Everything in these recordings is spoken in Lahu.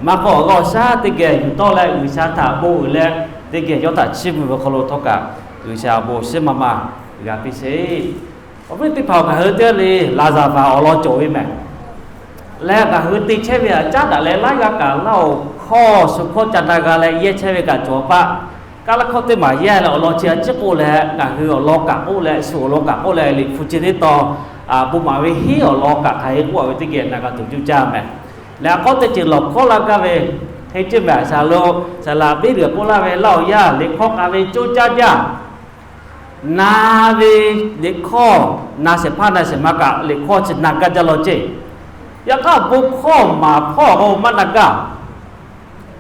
Maˇ k'o awˬ g'aˇ awˬ shaˉ teˇ geh yuˬ tawˆ leh G'uiˬsha htaꞈ bon uiˍ leh teˇ geh yawˇ htaꞈ chiˇ mvuh ve hk'aw lo htawˇ kaꞈ G'uiˬsha awˬ bon awˬ shiˉ maˇ maˇ g'a piˇ sheˍ. Awˬ viˉ teˇ hpaˍ-oˬ, ngaˬ hui teˇ g'aˇ le laˍzaˍvaˍ awˬ lawn cawˬ ve mehˍ. Leh ngaˬ hui te chehˇ ve htaꞈ caˉ daꞈ leh laiˉ g'aˇ kaꞈ laˇ-oˬ hkawˇ shu hkawˇ ca na g'a leh yehˇ chehˇ ve kaꞈ cawˬ paˆ. Kaˇ laˇ hkawˇ teˇ maˬ yehˇ leh awˬ lawn chi a ciˉ k'oˆ leh ngaˬ hui awˬ lawn kaꞈ k'oˆ leh shu awˬ lawn kaꞈ k'oˆ leh Liꞈ hpu chi teˇ tawn bon maˍ ve hinˉ awˬ lawn kaꞈ hk'aˬ hk'e k'oˆ a ve teˇ geh na g'a tuˬ cuˇ caˇ mehˍ. Leh a k'aw teˇ ceuˬ lawˬ hkawˇ laˇ gaˇ ve, hk'e ceˇ mehˍ, saˍ laꞈ, saˍ laꞈ biˇ g'uiˬ k'oˆ laˇ ve, laˇ awˬ yaˇ liꞈ hkawˇ k'a ve coˇ caˇ jaˇ. Na ve liꞈ hkawˇ, na shehˍ hpaˇ na shehˍ ma kaꞈ liꞈ hkawˇ chi na gaˇ jaˇ law ceˇ. Yaꞈ hk'aˇ bon hkawˇ maˍ hpawˇ k'o maˇ na gaˇ.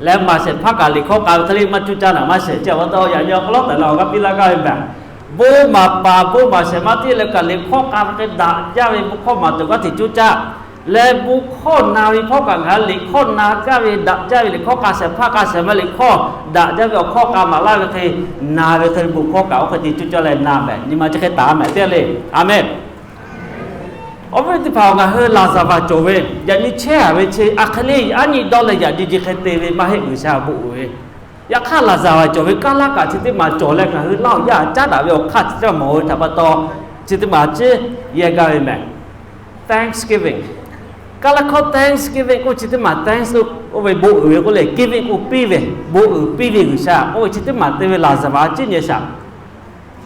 Leh maˍ shehˍ hpaˇ kaꞈ liꞈ hkawˇ k'a ve hk'e le maˇ coˇ caˇ naˍ maˇ shehˍ ceˇ. Awˬ pa taw yaꞈ nyi awˬ hk'aw lo tehꞈ la awˬ g'aˇ piˇ laˇ gaˇ ve mehˍ. Bon maˍ paˍ bon maˍ shehˍ ma teˇ leh kaꞈ liꞈ hkawˇ k'a ve hk'e daꞈ jaˇ ve bon hkawˇ maˍ tuˬ g'aˇ hteꞈ coˇ caˇ. Leh bon hkawˇ na ve hpawˇ kaꞈ ngaˬ hui liꞈ hkawˇ na gaˇ ve daꞈ jaˇ ve liꞈ hkawˇ k'a shehˍ hpaˇ k'a shehˍ ma liꞈ hkawˇ daꞈ jaˇ ve awˬ hkawˇ k'a maˍ laˇ ve hk'e na ve hk'e bon hkawˇ kaꞈ oˇ hk'e te coˇ caˇ leh na mehˍ. Nyi ma chi hk'e taˍ mehˍ teˇ le. Aˍmenˍ. Awˬ viˉ teˇ hpaˍ-oˬ, ngaˬ hui laˍzaˍvaˍ cawˬ ve yaꞈ nyi chehˇ a ve chi a hk'e le, aˉ nyi dawˇ leh yaꞈ nyi ji hk'e te ve maˇ heˆ, G'uiˬsha bon uiˍ ve. Yaꞈ hk'aˇ laˍzaˍvaˍ cawˬ ve kaˇ laˇ kaꞈ chi teˇ maˬ cawˬ leh ngaˬ hui laˇ awˬ yaˇ caˉ daꞈ ve awˬ hk'aˇ chi teˇ maˬ mawˬ ve htaꞈ pa taw, chi teˇ maˬ ciˉ yehˇ gaˇ ve mehˍ. Thanksgiving. Kaˇ laˇ hkawˇ Thanksgiving k'oˆ chi teˇ maˬ thanks oˇ ve bon uiˍ ve k'oˆ leh giving k'oˆ piˇ ve, bon uiˍ piˇ ve G'uiˬsha k'oˆ ve chi teˇ maˬ te ve laˍzaˍvaˍ ciˉ nyi shaˍ.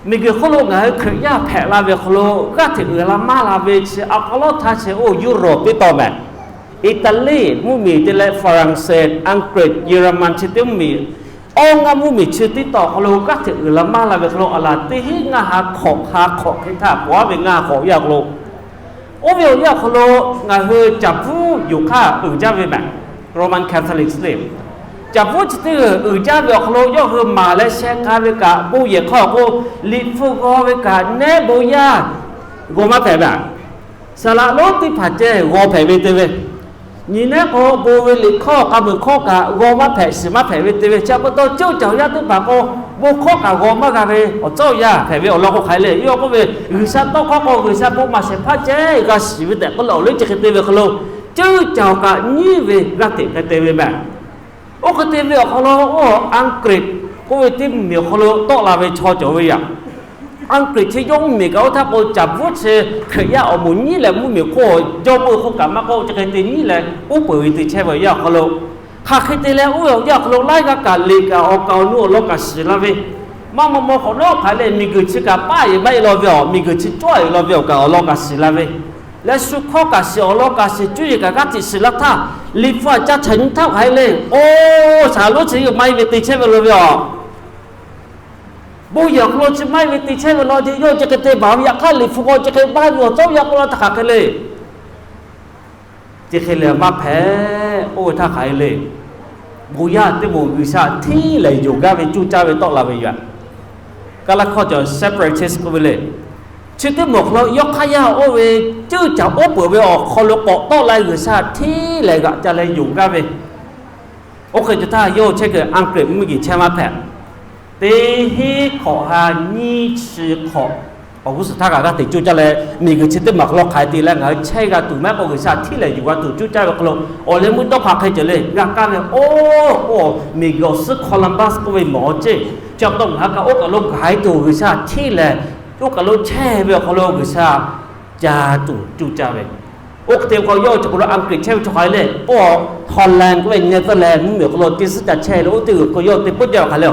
Miˬguiˬ hk'oˆ lo ngaˬ hui Hkriꞈ yaˇ hpehꞈ la ve awˬ hk'aw lo g'aˇ hteꞈ uiˍ la maˇ la ve chi awˬ hk'aw lo htaˇ chi oˇ Europe teˇ tawn mehˍ. Italy mvuhˇmiˬ te leh Faraˍsaˍ, Aˍgriˆ, Yeˍraˍmanˍ chi teˇ mvuhˇmiˬ, awˇ ngaˇ mvuhˇmiˬ chi teˇ tawn awˬ hk'aw lo g'aˇ hteꞈ uiˍ la maˇ la ve awˬ hk'aw lo a laˬ teˇ hinˉ ngaˇ ha hk'awꞈ ha hk'awꞈ hk'e htaˇ paw aˉ ve ngaˇ ha hk'awꞈ yaˇ awˬ hk'aw lo, oˇ ve awˬ yaˇ awˬ hk'aw lo ngaˬ hui caˍ bvuhˉ yoˬ hk'aˇ uiˍ jaˇ ve mehˍ. Roman Catholics le, caˍ bvuhˉ chi teˇ g'uiˬ uiˍ jaˇ ve awˬ hk'aw lo yawˇ hui maˍ leh sheh k'a ve kaꞈ bon yehˬ hk'aw k'o, Liꞈ hpu g'aw ve kaꞈ nehˉ bon yaˇ g'aw maˇ hpehꞈ mehˍ. Saˍ laꞈ lonˉ teˇ hpaˍ ceh g'aw hpehꞈ ve te ve, nyi nehˉ k'o bon ve liꞈ hkawˇ k'a muiˬ hkawˇ kaꞈ g'aw maˇ hpehꞈ shiˍ maˇ hpehꞈ ve te ve, chi pa taw ceuˇ caˬ awˬ yaˇ teˇ hpaˍ k'o bon hkawˇ kaꞈ g'aw maˇ g'a ve awˬ tcuhˉ awˬ yaˇ hpehꞈ ve awˬ lawn k'o hk'aˬ hk'e le. Yawˇ k'oˆ ve, G'uiˬsha tawˇ hkawˇ k'o G'uiˬsha bon maˍ shehˍ hpaˇ ceh g'a shiˍ ve tehꞈ k'oˆ leh awˬ liˇ chi hk'e te ve hk'aw lo, ceuˇ caˬ kaꞈ nyiˉ ve g'aˇ hteꞈ hk'e te ve mehˍ. Oˇ hk'e te ve awˬ hk'aw lo, oˇ Aˍgriˆ k'oˆ ve teˇ mvuhˇmiˬ awˬ hk'aw lo tawˆ la ve chaw cawˬ ve yaꞈ. Aˍgriˆ chi yawˇ mvuhˇmiˬ kaꞈ oˇ htaˇ k'o, caˍ bvuhˉ chi Hkriꞈ yaˇ awˬ moˍ nyiˉ leh mvuhˇmiˬ hk'oˆ jawˇmawˇ hk'oˆ kaꞈ maˇ k'oˆ, chi hk'e te nyiˉ leh uˉ peunˍ ve te chehˇ ve awˬ yanˇ awˬ hk'aw lo, hk'aˬ hk'e te leh oˇ ve awˬ yanˇ awˬ hk'aw lo laiˉ g'aˇ kaꞈ liꞈ kaꞈ awˬ kaˍ awˬ nu awˬ lawn kaꞈ shiˍ la ve, maˇ maw maw hk'awꞈ nawˉ hk'aˬ hk'e le, miˬguiˬ chi kaꞈ paˆ yeˬ maˇ heˆ law ve awˬ, miˬguiˬ chi cawˇ yeˬ law ve awˬ kaꞈ awˬ lawn kaꞈ shiˍ la ve, leh shu hkawˇ kaꞈ shiˍ awˬ lawn kaꞈ shiˍ cuˇ yeˬ kaꞈ g'aˇ hteꞈ shiˍ la htaˇ, Liꞈ hpu aꞈ ca chaiˬ nyi htaˇ hk'aˬ hk'e le, oˇ saˍ laꞈ lonˉ chi maˇ heˆ ve te chehˇ ve law ve awˬ, bon yehˬ awˬ hk'aw lo chi maˇ heˆ ve te chehˇ ve law ce, yawˇ chi hk'e te baˬ ve yaꞈ hk'aˇ Liꞈ hpu k'aw chi hk'e baˇ ve awˬ tcuhˉ awˬ yaˇ k'oˆ la htaˇ hk'aˬ hk'e le. Chi hk'e lehˬ maˇ hpehꞈ k'oˆ ve htaˇ hk'aˬ hk'e le. Bon yaˇ teˇ moˍ G'uiˬsha hteˇ lehˬ yonˍ gaˇ ve cuˇ caˇ ve tawˆ la ve yoˬ. Kaˇ laˇ hkawˇ cawˬ separatist k'oˆ ve le. Chi teˇ moˍ awˬ hk'aw lo yawˇ hk'aˇ yaˇ oˇ ve ceuˇ caˬ oˉ peunˍ ve awˬ hk'aw lo k'awꞈ tawˆ la G'uiˬsha hteˇ lehˬ g'aꞈ ca leh yonˍ gaˇ ve, oˇ hk'e te htaˇ yawˇ chehˇ kuiˬ Aˍgriˆ mvuhˇmiˬ chehˇ maˇ hpehꞈ. Teˇ hinˉ hk'awꞈ ha nyiˇ chi hk'awꞈ awˬ g'uˇ suhˍ htaˇ kaꞈ g'aˇ hteꞈ cuˇ caˇ leh, miˬguiˬ chi teˇ maˬ hk'aw lo hk'aˬ hk'e te leh ngaˬ hui chehˇ g'a tuˬ maˇ heˆ k'o, G'uiˬsha hteˇ lehˬ yonˍ g'a tuˬ cuˇ caˇ ve hk'aw lo awˬ leh meuˇ dawˇ hk'aˬ hk'e ceuˬ le g'a kaˇ ve. Oˇ, oˇ miˬguiˬ awˬ suhˉ Columbus k'oˆ ve mawˬ awˬ ceˇ, chi pa taw ngaˬ hui kaꞈ oˇ kaˬ lo gaˬ tuˬ G'uiˬsha hteˇ lehˬ, oˇ kaˬ lo chehˇ ve awˬ hk'aw lo G'uiˬsha ca tuˬ cuˇ caˇ ve. Oˇ hk'e te ve k'o, yawˇ chi hk'aw lo Aˍgriˆ chehˇ ve chaw hk'aˬ hk'e le, oˇ Holland k'oˆ ve Netherlands mvuhˇmiˬ awˬ hk'aw lo teˇ suhˉ ca chehˇ le, oˇ teˇ g'uiˬ k'o yawˇ te puiˉ jaˇ ve hk'aˬ le,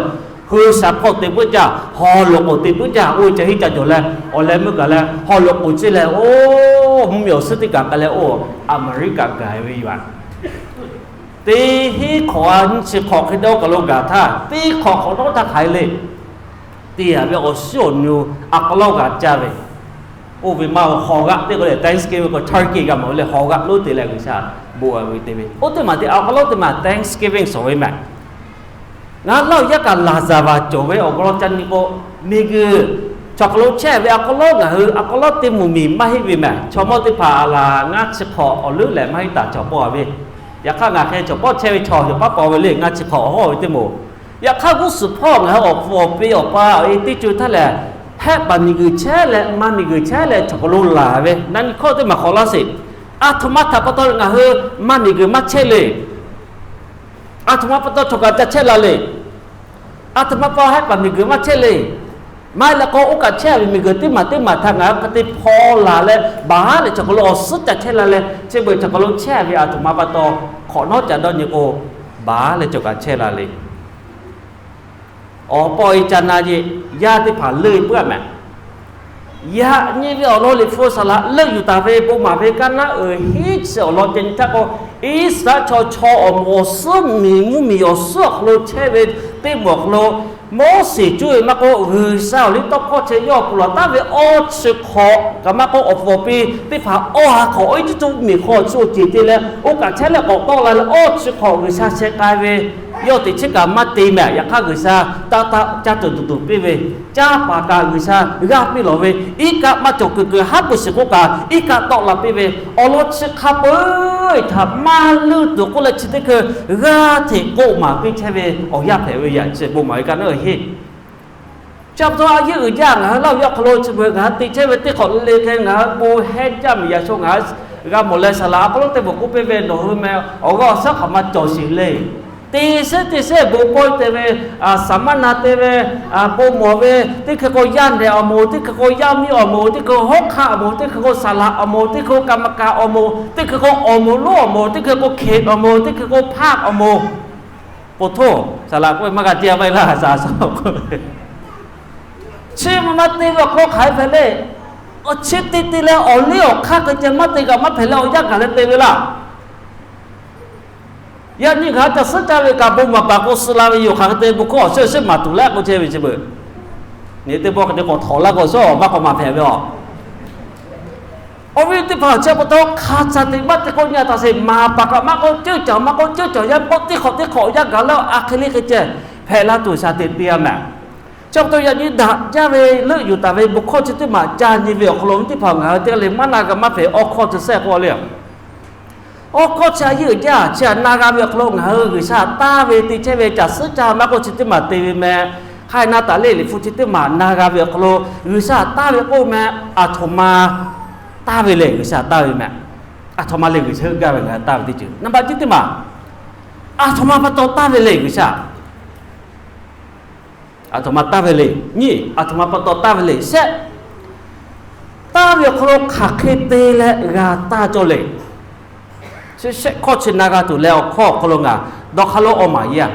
hui shaˍ hpawˇ te puiˉ jaˇ, haw loꞈ k'oˍ te puiˉ jaˇ, oˇ ve ca hiˉ ca jawˬ leh awˬ leh meuˇ gaˬ leh haw loꞈ k'oˍ ceˇ leh, oˇ mvuhˇmiˬ awˬ suhˉ teˇ kaꞈ k'ai leh oˇ Aˍmeˍriˆkaꞈ gaˬ ve yoˬ. Teˇ hinˉ hk'awꞈ ha nyiˇ chi hk'awꞈ hk'e te oˇ kaˬ lo gaˬ htaˇ, teˇ hk'awꞈ hk'awꞈ nawˉ htaˇ hk'aˬ hk'e le, te a ve awˬ shiˉ awˬ nu a k'aw lawˉ g'a caˇ ve, oˇ ve maˇ haw g'aˆ teˇ k'o lehˬ Thanksgiving k'o turkey g'a mawˬ ve le, haw g'aˆ lonˉ te leh G'uiˬsha bon a ve te ve. Oˇ teˇ maˬ te a k'aw lawˉ teˇ maˬ Thanksgiving shawˍ ve mehˬ. Ngaˬ hui laˇ awˬ yaˇ kaꞈ laˍzaˍvaˍ cawˬ ve awˬ hk'aw lo ca nyi k'o, miˬguiˬ chaw hk'aw lo chehˇ ve a k'aw lawˉ ngaˬ hui a k'aw lawˉ teˇ moˍ miˬ maˇ heˆ ve mehˬ. Chaw mawˇ teˇ hpaˍ a laˬ ngaˇ chi hk'awꞈ awˬ leuˉ lehˬ maˇ heˆ taˍ chaw pawˆ a ve. Yaꞈ hk'aˇ ngaˬ hk'e chaw pawˆ chehˇ ve chaw yaꞈ paˉ paw ve le, ngaˇ chi hk'awꞈ awˬ hawˉ ve teˇ moˍ. Yaꞈ hk'aˇ g'uˇ suhˍ hpawˇ ngaˬ hui awˬ hpu awˬ pe awˬ pa awˬ e teˇ co htaˇ lehˬ, hehˆ paˍ miˬguiˬ chehˇ leh maˇ miˬguiˬ chehˇ leh chaw hk'aw lo laˬ ve na nyi hkawˇ teˇ maˬ hk'awꞈ laˇ sheˍ. A htoꞈ ma htaꞈ pa taw ngaˬ hui maˇ miˬguiˬ maˇ chehˇ le. Aˬ htoꞈ ma pa taw chaw kaꞈ ca chehˇ la le. Aˬ htoꞈ ma pa haˉ paˍ miˬguiˬ maˇ chehˇ le. Maˇ heˆ leh k'o, oˇ kaꞈ chehˇ ve miˬguiˬ teˇ maˬ teˇ maˬ htaꞈ ngaˬ hui hk'e te hpaw laˬ leh baˬ leh, chaw hk'aw lo awˬ suhˉ ca chehˇ la leh, chi beuꞈ chaw hk'aw lo chehˇ ve aˬ htoꞈ ma pa taw hk'awꞈ nawˉ ca dawˇ nyi k'o, baˬ leh chaw kaꞈ chehˇ la le. Awˬ pa awˬ e ca na e, yaˇ teˇ hpaˍ leuˆ puiˉ a mehˍ. Yaꞈ nyi ve awˬ lawn Liꞈ hpu saˍ laꞈ leuˆ yuˬ taˍ ve bon maˍ ve kaˇ naˉ uiˍ hiˉ chi awˬ lawn ceh nyi htaˇ k'o, Iˉsaˍreˍlaˆ chaw chaw awˬ moˍ awˬ suhˉ miˬ mvuhˇ miˬ awˬ suhˉ awˬ hk'aw lo chehˇ ve teˇ moˍ awˬ hk'aw lo, Moˉseˍ cuˇ ve maˇ k'oˆ, G'uiˬsha awˬ liˇ tawˇ hkawˇ chi yawˇ awˬ pon laˬ taˍ ve awˇ chi hk'awꞈ kaꞈ maˇ k'oˆ, awˬ pfuhˍ pi teˇ hpaˍ awˇ ha hk'awꞈ Eˇjiˇtuꞈ miˬ hk'aw chi awˬ ceˬ te leh oˇ kaꞈ chehˇ leh k'awꞈ tawˆ la leh, awˇ chi hk'awꞈ G'uiˬsha sheh k'ai ve yawˇ teꞈ chiˉ kaꞈ maˇ te mehˍ. Yaꞈ hk'aˇ G'uiˬsha taˇ taˇ caˇ tuˬ tuˬ tuˬ piˇ ve, caˇ paˍ kaꞈ G'uiˬsha g'aˇ piˇ lawˬ ve, iˉ kaˆ maˇ cawˬ kuiˬ kuiˬ haˉ pui shiˍ k'oˆ kaꞈ iˉ kaˆ tawˆ la piˇ ve, awˬ lawn chi hk'a peu-eˬ htaꞈ maˇ leuˆ tuˬ k'oˆ leh chi teˇ hkui g'aˇ hteꞈ k'oˆ maˍ piˇ chehˇ ve awˬ yanˇ hpehꞈ ve yaꞈ chi bon maˍ ve kaˇ naˉ uiˍ hiˉ. Chi pa taw a yeˇ uiˍ jaˇ ngaˬ hui Laˇ huˍ yaˇ hk'aw lo chi beuꞈ ngaˬ hui te chehˇ ve teˇ hk'awꞈ le le hk'e ngaˬ hui bon hehnˇ jaˇ miˬ yaꞈ sho ngaˬ hui g'a mawˬ leh saˍ laꞈ awˬ hk'aw lo teˇ bvuhꞈ k'oˆ piˇ ve, Nawˬ hui meh awˬ g'aˇ awˬ shaˉ hk'aˬ ma cawˬ sheˍ le. Teˇ sehˉ teˇ sehˉ bon pawehˇ te ve, saˍ maˇ na te ve, bon mawˬ ve, teˇ hkui k'o yaˇ nehˬ awˬ moˍ, teˇ hkui k'o yaˇ miˇ awˬ moˍ, teˇ hkui k'o hawˉ hk'aˆ awˬ moˍ, teˇ hkui k'o saˍ laꞈ awˬ moˍ, teˇ hkui k'o กรรมการ awˬ moˍ, teˇ hkui k'o awˬ moˍ lonˉ awˬ moˍ, teˇ hkui k'o hkeꞈ awˬ moˍ, teˇ hkui k'o hpaˆ awˬ moˍ. K'o htoˇ saˍ laꞈ k'oˆ ve maˇ g'a jaˇ maˇ heˆ laˇ, saˍ laꞈ k'oˆ ve chi ma maˇ te ve awˬ hk'aw lo hk'aˬ hk'e hpehꞈ le. Awˬ chi te te leh awˬ liˇ awˬ hk'aˇ hk'e ceh maˇ te kaꞈ maˇ hpehꞈ leh awˬ yanˇ gaˬ leh te ve laˇ. Yaꞈ nyi ngaˬ hui caˬ suhˉ caˇ ve kaꞈ bon maˍ baˬ k'o suh la ve yoˬ. Hk'aˬ hk'e te bon hkawˇ awˬ suhˉ awˬ suhˉ maˍ tuˬ leh k'oˆ chehˇ ve chi beuꞈ, nyi teˇ pawˆ hk'e te k'awꞈ htawnˍ laˇ k'o, shawˉ maˇ k'awꞈ maˍ hpehꞈ ve aˬ. Awˬ viˉ teˇ hpaˍ chi pa taw hk'a sha teꞈ maˇ te k'oˆ nyi a htaꞈ sheˍ, maˍ paˍ kaꞈ maˇ k'oˆ, ceuˇ caˬ maˇ k'oˆ, ceuˇ caˬ yaˇ k'oˆ, teˇ hk'awꞈ teˇ hk'awꞈ awˬ yanˇ gaˬ leh a hk'e le hk'e ceh hpehꞈ la tuˬ shaˍ teꞈ te a mehˍ. Chi pa taw yaꞈ nyi daꞈ jaˇ ve leuˆ yuˬ taˍ ve bon hkawˇ chi teˇ maˬ ca nyi ve awˬ hk'aw lo teˇ hpaˍ ngaˬ hui teˇ g'aˇ le maˇ na g'a maˇ hpehꞈ awˬ hkawˇ chi sehˉ k'oˆ le. Awˬ hkawˇ chi a yeˇ uiˍ jaˇ chi htaꞈ na g'a ve awˬ hk'aw lo ngaˬ hui G'uiˬsha taˇ ve te chehˇ ve caˬ suhˉ caˇ maˇ k'oˆ chi teˇ maˬ te ve meh. Hk'a na taˍ le Liꞈ hpu chi teˇ maˬ na g'a ve awˬ hk'aw lo G'uiˬsha taˇ ve k'oˆ meh. Aˬ htoꞈ ma taˇ ve le G'uiˬsha taˇ ve meh. Aˬ htoꞈ ma le G'uiˬsha g'aˇ ve ngaˬ hui taˇ ve teˇ ceuˬ naˍ baꞈ ciˉ teˇ maˬ, aˬ htoꞈ ma pa taw taˇ ve le G'uiˬsha. Aˬ htoꞈ ma taˇ ve le. Nyi, aˬ htoꞈ ma pa taw taˇ ve le shehˆ. Taˇ ve awˬ hk'aw lo hk'aˬ hk'e te leh g'a taˇ cawˇ le. Chi shehˆ hkawˇ chi na g'a tuˬ leh awˬ hkawˇ awˬ hk'aw lo ngaˬ dawˇ hk'aˇ lonˉ awˇ maˬ yaˇ,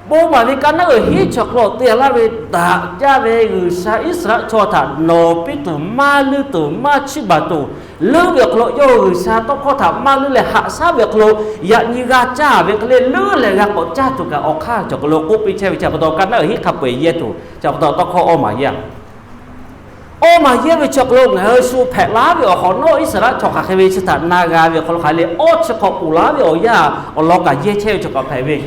bon maˍ ve kaˇ naˉ uiˍ hiˉ chi awˬ hk'aw lo te laˇ ve daꞈ jaˇ ve G'uiˬsha Iˉsaˍreˍlaˆ chaw htaꞈ nawˬ piˇ tuˬ maˇ leuˆ tuˬ maˇ chiˇ baˬ tuˬ, leuˉ ve awˬ hk'aw lo yawˇ hui G'uiˬsha tawˇ hkawˇ htaꞈ maˇ leuˉ leh haꞈ shaˉ ve awˬ hk'aw lo yaꞈ nyi g'a caˇ ve hk'e le leuˉ leh g'a k'awꞈ caˇ tuˬ kaꞈ awˬ hk'aˇ chi awˬ hk'aw lo k'oˆ piˇ chehˇ ve chi pa taw kaˇ naˉ uiˍ hiˉ hk'a peu-eˬ yehˇ tuˬ chi pa taw tawˇ hkawˇ awˇ maˬ yaˇ awˇ maˬ yehˇ ve chi awˬ hk'aw lo ngaˬ hui shu hpehꞈ laˇ ve awˬ hk'awꞈ nawˉ Iˉsaˍreˍlaˆ chaw hk'aˬ hk'e ve chi htaꞈ na g'a ve awˬ hk'aw lo hk'aˬ hk'e le awˇ chi hk'awꞈ poˬ laˇ ve awˬ yanˇ awˬ lawn kaꞈ yehˇ chehˇ ve chi hk'awꞈ hpehꞈ ve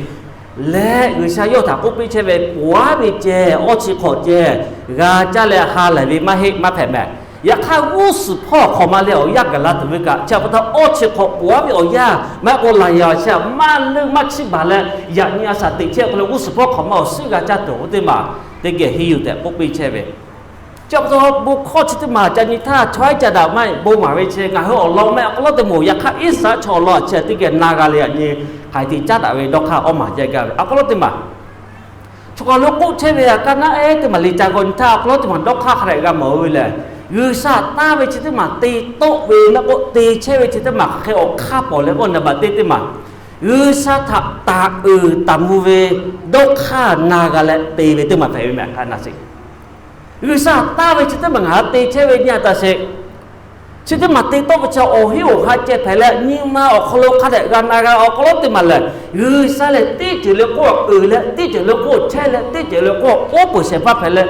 lehˬ, G'uiˬsha yawˇ htaꞈ k'oˆ piˇ chehˇ ve, Poˬ aˉ ve ceh awˇ chi hk'awꞈ ceh g'a caˇ leh ha lehˬ ve maˇ heˆ maˇ hpehꞈ mehˍ. Yaꞈ hk'aˇ g'uˇ suhˍ hpawˇ hk'awꞈ ma leh awˬ yanˇ gaˬ la tuˬ ve kaꞈ chi pa taw awˇ chi hk'awꞈ poˬ aˉ ve awˬ yanˇ maˇ k'o laˬ yaꞈ chi htaꞈ maˇ leuˆ maˇ chiˇ baˬ leh yaꞈ nyi a shaˍ teꞈ chehˇ awˬ hk'aw lo g'uˇ suhˍ hpawˇ hk'awꞈ ma awˬ suhˉ g'a caˇ tuˬ k'oˆ teˇ maˬ teˇ geh henˇ yuˬ tehꞈ k'oˆ piˇ chehˇ ve. Chi pa taw bon hkawˇ chi teˇ maˬ ca nyi htaˇ chaw haiˉ ca daꞈ maˇ heˆ bon maˍ ve chi ngaˬ hui awˬ lawn meh awˬ hk'aw lo teˇ moˍ yaꞈ hk'aˇ Iˉsaˍreˍlaˆ chaw awˬ lawn a chi teˇ geh na g'a leh yaꞈ nyi haiˬ tiꞈ caˉ daꞈ ve dawˇ hk'aˇ awˇ maˬ jaˇ gaˇ ve awˬ hk'aw lo teˇ maˬ Chaw hk'aˬ lo k'oˆ chehˇ ve a kaˇ naˉ ehˉ teˇ maˬ le ca g'aw nyi htaˇ awˬ hk'aw lo teˇ maˬ dawˇ hk'aˇ hk'a dehꞈ g'a mawˬ ve lehˬ, G'uiˬsha taˇ ve chi teˇ maˬ te tawˆ ve maˇ k'oˆ, te chehˇ ve chi teˇ maˬ hk'aˬ hk'e awˬ hk'aˇ pawˬ leh k'oˆ, naˍ baꞈ teˇ teˇ maˬ G'uiˬsha htaꞈ taˍ uiˍ taˍ mvuh ve dawˇ hk'aˇ na g'a leh te ve teˇ maˬ hpehꞈ ve mehˬ hk'a na sheˍ. G'uiˬsha taˇ ve chi teˇ maˬ ngaˬ hui te chehˇ ve nyi a taꞈ sheˍ. Chi teˇ maˬ te tawˆ ve chi awˬ hinˉ awˬ ha ceh hpehꞈ leh nyi ma awˬ hk'aw lo hk'a dehꞈ g'a na g'a awˬ hk'aw lo teˇ maˬ lehˬ, G'uiˬsha lehˬ teˇ ceuˬ le k'oˆ uiˍ leh teˇ ceuˬ le k'oˆ chehˇ leh teˇ ceuˬ le k'oˆ oˉ peunˍ shehˍ hpaˇ hpehꞈ leh,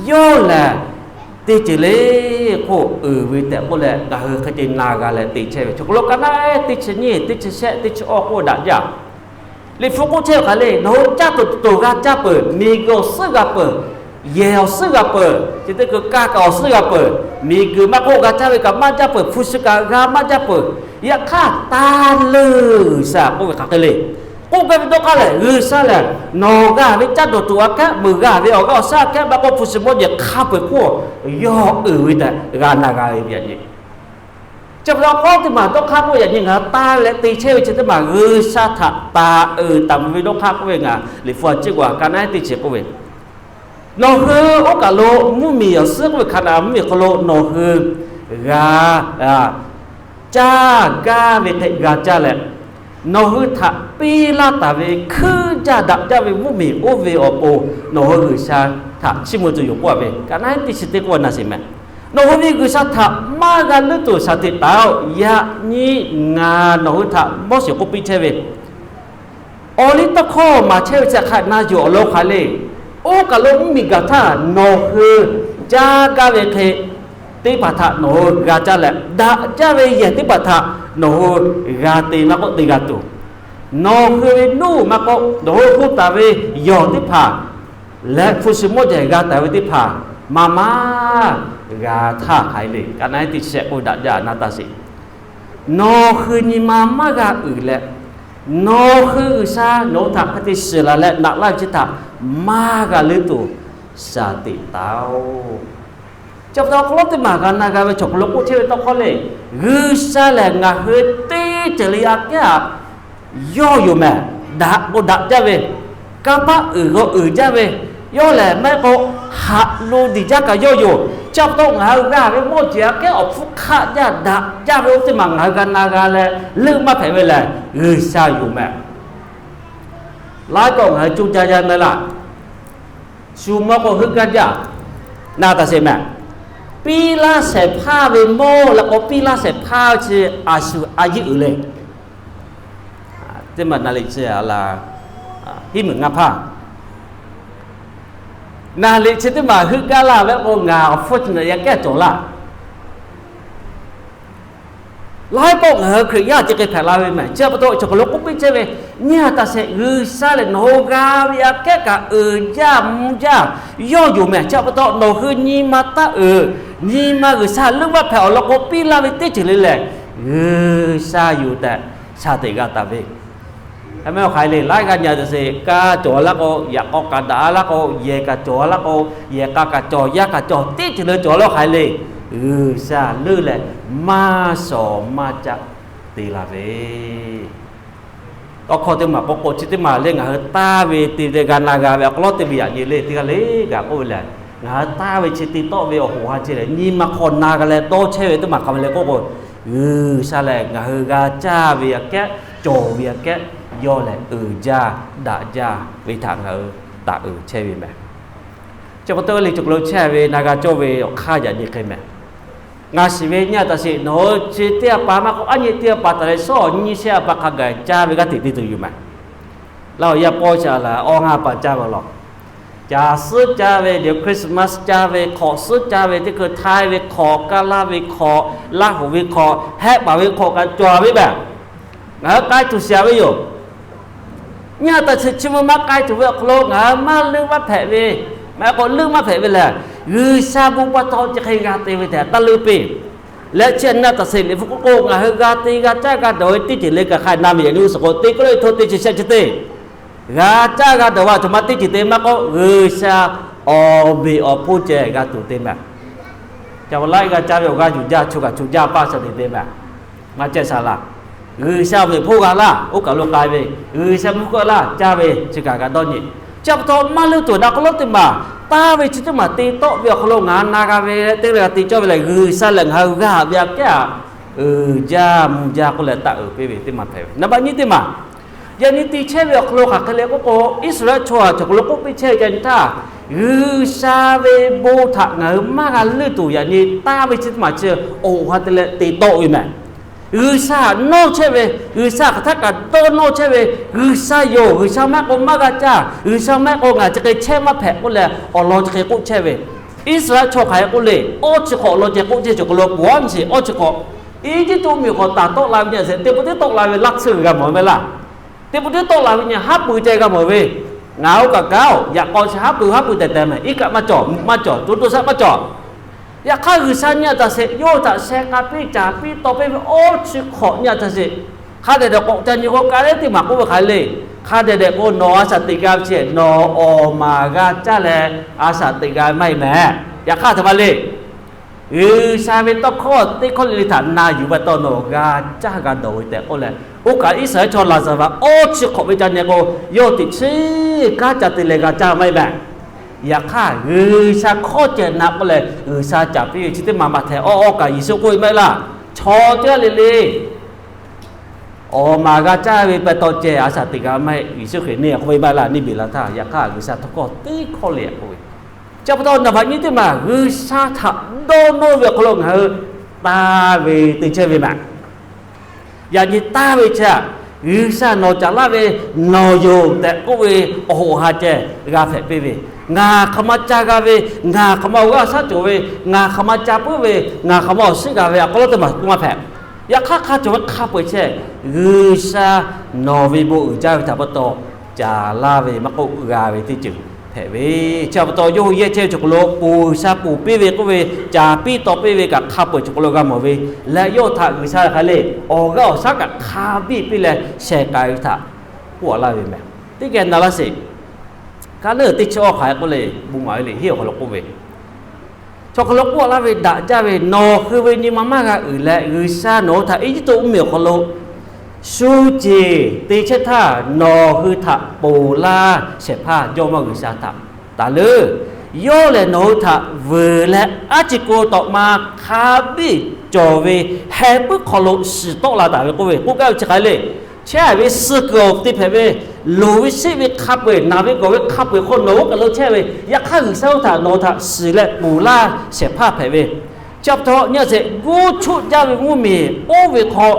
yawˇ lehˬ teˇ ceuˬ le k'oˆ uiˍ ve tehꞈ k'oˆ leh ngaˬ hui hk'e te na g'a leh te chehˇ ve. Chaw hk'aˬ lo kaˇ naˉ ehˉ teˇ chi nyiˇ teˇ chi shehˆ teˇ chi awˇ k'oˆ daꞈ jaˇ. Liꞈ hpu k'oˆ chehˇ ve hk'aˬ le, nawˬ hui caˇ tuˬ tuˬ g'a caˇ peuˬ, miˬguiˬ awˬ suhˉ g'a peuˬ, yehˬ awˬ suhˉ g'a peuˬ, chi teˇ hkui kaˇ kaꞈ awˬ suhˉ g'a peuˬ, miˬguiˬ maˇ k'oˆ g'a caˇ ve kaꞈ maˇ jaˇ peuˬ, hpu shi kaꞈ g'a maˇ jaˇ peuˬ. Yaꞈ hk'aˇ taˇ leuˆ G'uiˬsha k'oˆ ve hk'aˬ hk'e le. K'oˆ gaˇ ve dawˇ hk'aˇ lehˬ, G'uiˬsha lehˬ nawˬ g'a ve caˇ tuˬ tuˬ aꞈ kehˉ, meuˬ g'a ve awˬ g'aˇ awˬ shaˉ aꞈ kehˉ maˇ k'oˆ, hpu shi mawˇ jehˬ hk'a peu-eˬ hk'oˆ yawˇ uiˍ ve tehꞈ g'a na g'a ve ve a nyi. Chi pa taw hk'aw teˇ maˬ dawˇ hk'aˇ k'oˆ ve yaꞈ nyi ngaˬ hui taˇ leh te chehˇ ve chi teˇ maˬ G'uiˬsha htaꞈ taˍ uiˍ taˍ ve dawˇ hk'aˇ k'oˆ ve, ngaˬ Liꞈ hpu a ciˉ k'o a ka naˉ teˇ chi k'oˆ ve, nawˬ hui oˇ kaˬ lo mvuhˇmiˬ awˬ suhˉ k'oˆ ve hk'a naꞈ mvuhˇmiˬ hk'aw lo nawˬ hui g'a caˇ gaˇ ve hk'e g'a caˇ leh, nawˬ hui htaꞈ piˇ laˇ taˍ ve hkuiˉ jaˇ daꞈ jaˇ ve mvuhˇmiˬ oˇ ve awˬ pon nawˬ hui G'uiˬsha htaꞈ chiˇ mvuh tuˬ yoˬ k'oˆ ve, ka naˉ teˇ chi teˇ k'oˆ a naˬ sheˍ meh. Nawˬ hui ve G'uiˬsha htaꞈ maˇ g'a leuˉ tuˬ shaˍ teꞈ taˍ-oˬ. Yaꞈ nyi ngaˬ nawˬ hui htaꞈ Moˉseˍ k'oˆ piˇ chehˇ ve awˬliˇ tawˇ hkawˇ maˍ chehˇ ve chi hk'a na yuˬ awˬ lawn hk'aˬ le. Oˇ kaˬ lo mvuhˇmiˬ gaˬ htaˇ nawˬ hui caˇ gaˇ ve hk'e teˇ hpaˍ htaꞈ nawˬ hui g'a caˇ leh, daꞈ jaˇ ve yehˬ teˇ hpaˍ htaꞈ nawˬ hui g'a te maˇ k'oˆ te g'a tuˬ, nawˬ hui ve nuˇ maˇ k'oˆ, nawˬ hui hu taˍ ve yawˬ teˇ hpaˍ leh hpu shi mawˇ jehˬ g'a taˍ ve teˇ hpaˍ maˇ maˇ g'a htaˇ hk'aˬ hk'e le. Ka naˉ teˇ chi shehˆ k'oˆ daꞈ jaˇ na taˇ sheˍ. Nawˬ hui nyi ma maˇ g'a uiˍ leh, nawˬ hui G'uiˬsha nawˬ hui htaꞈ hk'a te shiˍ laˬ leh naꞈ laˇ ve chi htaꞈ maˇ g'a leuˉ tuˬ shaˍ teꞈ taˍ-oˬ. Chi pa taw hk'aw lo teˇ maˬ g'a na g'a ve chaw hk'aw lo k'oˆ chehˇ ve tawˇ hkawˇ le, G'uiˬsha lehˬ ngaˬ hui teˇ ceuˬ le aꞈ kehˉ aꞈ yawˇ yoˬ meh. Daꞈ k'o daꞈ jaˇ ve, kanˇ paˆ uiˍ g'aw uiˍ jaˇ ve, yawˇ lehˬ maˇ heˆ k'o haꞈ lo diˬ jaˇ kaꞈ yawˇ yoˬ. Chi pa taw ngaˬ hui g'a ve mawˇ jeˬ aꞈ kehˉ awˬ hpfuhˇ hk'aˆ jaˇ daꞈ jaˇ ve oˇ teˇ maˬ ngaˬ hui g'a na g'a leh leuˆ maˇ hpehꞈ ve lehˬ G'uiˬsha yoˬ meh. Laiˉ kawˆ ngaˬ hui coˇ jaˇ jaˇ meh laˇ. Shu mawˇ k'o heuˆ gaˇ jaˇ na taˍ sheˍ meh. Piˇ laˇ shehˍ hpaˇ ve mawˇ leh k'o piˇ laˇ shehˍ hpaˇ chi a shu a yeˇ uiˍ le. Teˇ maˬ na liꞈ chi a la, hiˉ meunˍ ngaˇ hpaˇ na liꞈ chi teˇ maˬ heuˆ gaˇ laˇ ve k'o ngaˬ awˬ hpfuhˇ chi na yaꞈ kehˉ cawˬ laˇ. Laiˉ kawˆ ngaˬ hui Hkriꞈ yaˇ chi hk'e hpehꞈ la ve meh. Chi pa taw chaw hk'aw lo k'oˆ piˇ chehˇ ve, nyi a taˍ sheˍ, G'uiˬsha lehˬ nawˬ hui g'a ve aꞈ kehˉ kaꞈ uiˍ jaˇ mvuh jaˇ yawˇ yoˬ meh. Chi pa taw nawˬ hui nyi ma taˇ uiˍ, nyi ma G'uiˬsha leuˆ maˇ hpehꞈ awˬ lawn k'o piˇ laˇ ve teˇ ceuˬ le lehˬ G'uiˬsha yoˬ tehꞈ shaˍ teꞈ g'a taˍ ve. Hk'e meh hk'aˬ hk'e le laiˉ g'aˇ nyi a taˍ sheˍ, kaˇ cawˬ laˇ k'o, yaꞈ k'aw kaꞈ daꞈ laˇ k'o, yehˬ kaꞈ cawˬ laˇ k'o, yehˬ k'a kaꞈ cawˬ, yaˇ kaꞈ cawˬ, teˇ ceuˬ le cawˬ laˇ hk'aˬ hk'e le, G'uiˬsha leuˆ leh maˇ shawˍ maˇ caˆ te la ve. Tawˇ hkawˇ teˇ maˬ k'o k'o chi teˇ maˬ le ngaˬ hui taˇ ve te te g'a na g'a ve awˬ hk'aw lo teˇ ve yaꞈ nyi le teˇ g'aˇ le gaˬ k'oˆ ve lehˬ, ngaˬ hui taˇ ve chi te tawˆ ve awˬ hoꞈ ha chi lehˬ nyi ma hk'aw na g'a leh dawˇ chehˇ ve teˇ maˬ hk'aˬ hk'e le k'oˆ k'o, G'uiˬsha lehˬ ngaˬ hui g'a caˇ ve aꞈ kehˉ, cawˬ ve aꞈ kehˉ, yawˇ lehˬ uiˍ jaˇ daꞈ jaˇ ve htaꞈ ngaˬ hui taˍ uiˍ chehˇ ve meh. Chi pa taw le chaw hk'aw lo chehˇ ve na g'a cawˇ ve awˬ hk'aˇ yaꞈ nyi hk'e meh. Ngaˬ shiˍ ve nyi a taˍ sheˍ, nawˬ hui chi teˇ a pa maˇ k'oˆ aˉ nyi teˇ a pa taˍ leh shawˉ awˬ nyi shehˆ a pa hk'a gaˬ caˇ ve g'aˇ hteꞈ te tuˬ yoˬ meh. Laˇ awˬ yaˇ pawˇ shaˍ laˬ awˇ ngaˇ pa caˇ ve law. Caˬ suhˉ caˇ ve, Christmas caˇ ve hk'awꞈ suhˉ caˇ ve, teˇ hkui htaiˇ ve hk'awꞈ, kaˇ laˇ ve hk'awꞈ, Laˇ hoꞈ ve hk'awꞈ, hehˆ paˍ ve hk'awꞈ kaꞈ cawˬ ve meh. Ngaˬ hui k'ai tuˬ shiˍ ve yoˬ. Nyi a taˍ sheˍ, chi mvuh maˇ k'ai tuˬ ve awˬ hk'aw lo ngaˬ hui maˇ leuˆ maˇ hpehꞈ ve, maˇ k'o leuˆ maˇ hpehꞈ ve lehˬ, G'uiˬsha bon pa taw chi hk'e g'a te ve tehꞈ taˇ leuˆ piˇ. Leh chi a na taˍ sheˍ, Liꞈ hpu k'oˆ k'o ngaˬ hui g'a te g'a caˇ g'a dawˬ ve teˇ ceuˬ le kaꞈ hk'a na ve yaꞈ nyi g'uˇ suhˍ k'o teˇ kawˇ le htawˇ teˇ chi shehˆ chi teˇ g'a caˇ g'a dawˬ ve a htoꞈ ma teˇ ceuˬ te maˇ k'oˆ, G'uiˬsha awˬ meꞈ awˬ hponˇ ceh g'a tuˬ te meh. Ca laiˉ g'a caˇ ve awˬ g'aˇ yuˬ jaˇ, chu kaꞈ chu jaˇ paˇ shaˍ teꞈ te meh. Maˇ cehˇ shaˍ laˬ. G'uiˬsha awˬ meꞈ hponˇ g'a laˇ, oˇ kaˬ lo k'ai ve, G'uiˬsha mvuhˇ hk'aw laˇ caˇ ve chi kaꞈ g'a dawˇ nyi. Chi pa taw maˇ leuˆ tuˬ na hk'aw lo teˇ maˬ taˇ ve chi teˇ maˬ te tawˆ ve awˬ hk'aw lo ngaˬ hui na g'a ve teˇ g'aˇ te cawˇ ve lehˬ, G'uiˬsha lehˬ ngaˬ hui g'a ve aꞈ kehˉ aꞈ uiˍ jaˇ mvuh jaˇ k'oˆ leh taˇ uiˍ piˇ ve teˇ maˬ hpehꞈ ve. Naˍ baˆ nyiˇ teˇ maˬ, yaꞈ nyi te chehˇ ve awˬ hk'aw lo hk'aˬ hk'e le k'oˆ k'o, Iˉsaˍreˍlaˆ chaw a chaw hk'aw lo k'oˆ piˇ chehˇ ve ca nyi htaˇ, G'uiˬsha ve bon htaꞈ ngaˬ hui maˇ g'a leuˆ tuˬ yaꞈ nyi taˇ ve chi teˇ maˬ chi awˬ ha te leh te tawˆ ve meh. G'uiˬsha nawˇ chehˇ ve, G'uiˬsha hk'aˬ htaˇ kaꞈ dawˇ nawˇ chehˇ ve, G'uiˬsha yoˬ, G'uiˬsha maˇ k'o maˇ g'a caˇ, G'uiˬsha maˇ k'o ngaˬ chi hk'e chehˇ maˇ hpehꞈ k'oˆ leh awˬ lawn chi hk'e k'oˆ chehˇ ve. Iˉsaˍreˍlaˆ chaw hk'aˬ hk'e k'oˆ le, awˇ chi hk'awꞈ awˬ lawn ceh k'oˆ chehˇ, chaw hk'aw lo pawˬ aˉ mi sheˍ awˇ chi hk'awꞈ, Eˇjiˇtuꞈ mvuhˇmiˬ hk'aw taˍ tawˆ la ve nyi a sheˍ, teˇ pawˆ tiˉ tawˆ la ve laˇ tsuhˇ g'a mawˬ ve laˇ. Teˇ pawˆ tiˉ tawˆ la ve nyi haˉ pui ceh g'a mawˬ ve. Ngaˬ oˇ kaꞈ kaꞈ-oˬ, yaꞈ k'aw chi haˉ pui haˉ pui tehˬ tehˬ meh, iˉ kaˆ maˇ cawˬ, mvuhˇ maˇ cawˬ, to to shaˆ maˇ cawˬ. Yaꞈ hk'aˇ G'uiˬsha nyi a taˍ sheˍ, yawˇ htaꞈ sheh k'a piˇ caˍ piˇ taw piˇ ve awˇ chi hk'awꞈ nyi a taˍ sheˍ. Hk'a dehꞈ dehꞈ k'awꞈ ca nyi k'o, ka lehˉ teˇ maˬ k'oˆ ve hk'aˬ hk'e le. Hk'a dehꞈ dehꞈ k'o nawˬ a shaꞈ teꞈ g'a ve chi nawˬ awˬ maˍ g'a caˇ leh a shaꞈ teꞈ g'a maˇ heˆ meh. Yaꞈ hk'aˇ a htoꞈ ma le. G'uiˬsha ve tawˇ hkawˇ teˇ hkawˇ le le htaꞈ na yuˬ pa taw nawˬ g'a caˇ g'a dawˬ ve tehꞈ k'oˆ leh, oˇ kaꞈ Iˉsaˍreˍlaˆ chaw Laˍzaˍruˆ awˇ chi hk'awꞈ ve ca nyi k'o, yawˇ teꞈ chiˉ kanˉ ca te leh g'a caˇ maˇ heˆ mehˍ. Yaꞈ hk'aˇ G'uiˬsha hkawˇ ceh na k'oˆ leh G'uiˬsha caˍ piˇ ve chi teˇ maˬ maˇ htehꞈ, awˇ awˇ kaꞈ Yeˍsuˆ k'oˆ ve maˇ heˆ laˇ. Chaw teˇ g'aˇ le le awˬ maˍ g'a caˇ ve pa taw ceh a shaꞈ teꞈ g'a maˇ heˆ. Yeˍsuˆ Hkriꞈ neˇ k'oˆ ve maˇ heˆ laˇ, neˇ beˬ la htaˇ. Yaꞈ hk'aˇ G'uiˬsha tawˇ hkawˇ teˇ hkawˇ le k'oˆ ve. Chi pa taw naˍ baꞈ nyi teˇ maˬ G'uiˬsha htaꞈ dawˇ nawˇ ve awˬ hk'aw lo ngaˬ hui taˇ ve te chehˇ ve mehˍ. Yaꞈ nyi taˇ ve chi aꞈ, G'uiˬsha nawˬ caˍ laˇ ve nawˬ yoˬ tehꞈ k'oˆ ve awˬ hoꞈ ha ceh g'a hpehꞈ piˇ ve, ngaˬ hk'aˬ ma ca g'a ve, ngaˬ hk'aˬ ma awˬ g'aˇ shaˉ cawˬ ve, ngaˬ hk'aˬ ma ca puiˉ ve, ngaˬ hk'aˬ ma awˬ shiˉ g'a ve awˬ hk'aw lo teˇ maˬ k'oˆ maˇ hpehꞈ. Yaꞈ hk'aˇ hk'a cawˬ ve hk'a peu-eˬ chehˇ, G'uiˬsha nawˬ ve bon uiˍ jaˇ ve htaꞈ pa taw caˍ laˇ ve maˇ k'oˆ, g'a ve teˇ ceuˬ hpehꞈ ve. Chi pa taw yawˇ hui yehˇ chehˇ ve chaw hk'aw lo ponˬ G'uiˬsha ponˬ piˇ ve k'oˆ ve, caˍ piˇ taw piˇ ve kaꞈ hk'a peu-eˬ chaw hk'aw lo g'a mawˬ ve leh, yawˇ htaꞈ G'uiˬsha hk'aˬ le awˬ g'aˇ awˬ shaˉ kaꞈ hk'a biˇ piˇ leh shehˍ k'ai ve htaꞈ k'oˆ laˇ ve mehˍ. Teˇ geh na laˇ sheˍ. Kaˇ leuˆ teˇ chi awˇ hk'aˬ hk'e k'oˆ le, bon maˍ ve liꞈ henˇ awˬ hk'aw lo k'oˆ ve, chaw hk'aw lo k'oˆ laˇ ve daꞈ jaˇ ve, nawˬ hui ve nyi ma maˇ g'a uiˍ leh G'uiˬsha nawˬ hui htaꞈ Eˇjiˇtuꞈ mvuhˇmiˬ awˬ hk'aw lo shu ceˬ te chehˇ htaˇ, nawˬ hui htaꞈ ponˬ laˇ shehˍ hpaˇ Jawˇmawˇ G'uiˬsha htaꞈ taˍ leuˉ. Yawˇ lehˬ nawˬ hui htaꞈ vuiˬ leh aˉ ci k'o tawꞈ ma hk'a biˇ cawˬ ve heh puiˉ hk'aw lo shiˍ tawˆ la taˍ ve k'oˆ ve, k'oˆ gaˇ ve chi hk'aˬ le. Chehˇ ve suh kuiˬ awˬ te hpehꞈ ve, loˍ ve sheˆ ve hk'a peu-eˬ, naˬ ve gawˬ ve hk'a peu-eˬ hk'aw nawˬ oˇ kaˬ lo chehˇ ve, yaꞈ hk'aˇ G'uiˬsha oˇ htaꞈ nawˬ hui htaꞈ shiˍ leh ponˬ laˇ shehˍ hpaˇ hpehꞈ ve. Chi pa taw nyi a sheˍ, guˇ chuˆ jaˇ ve mvuhˇmiˬ oˇ ve hk'aw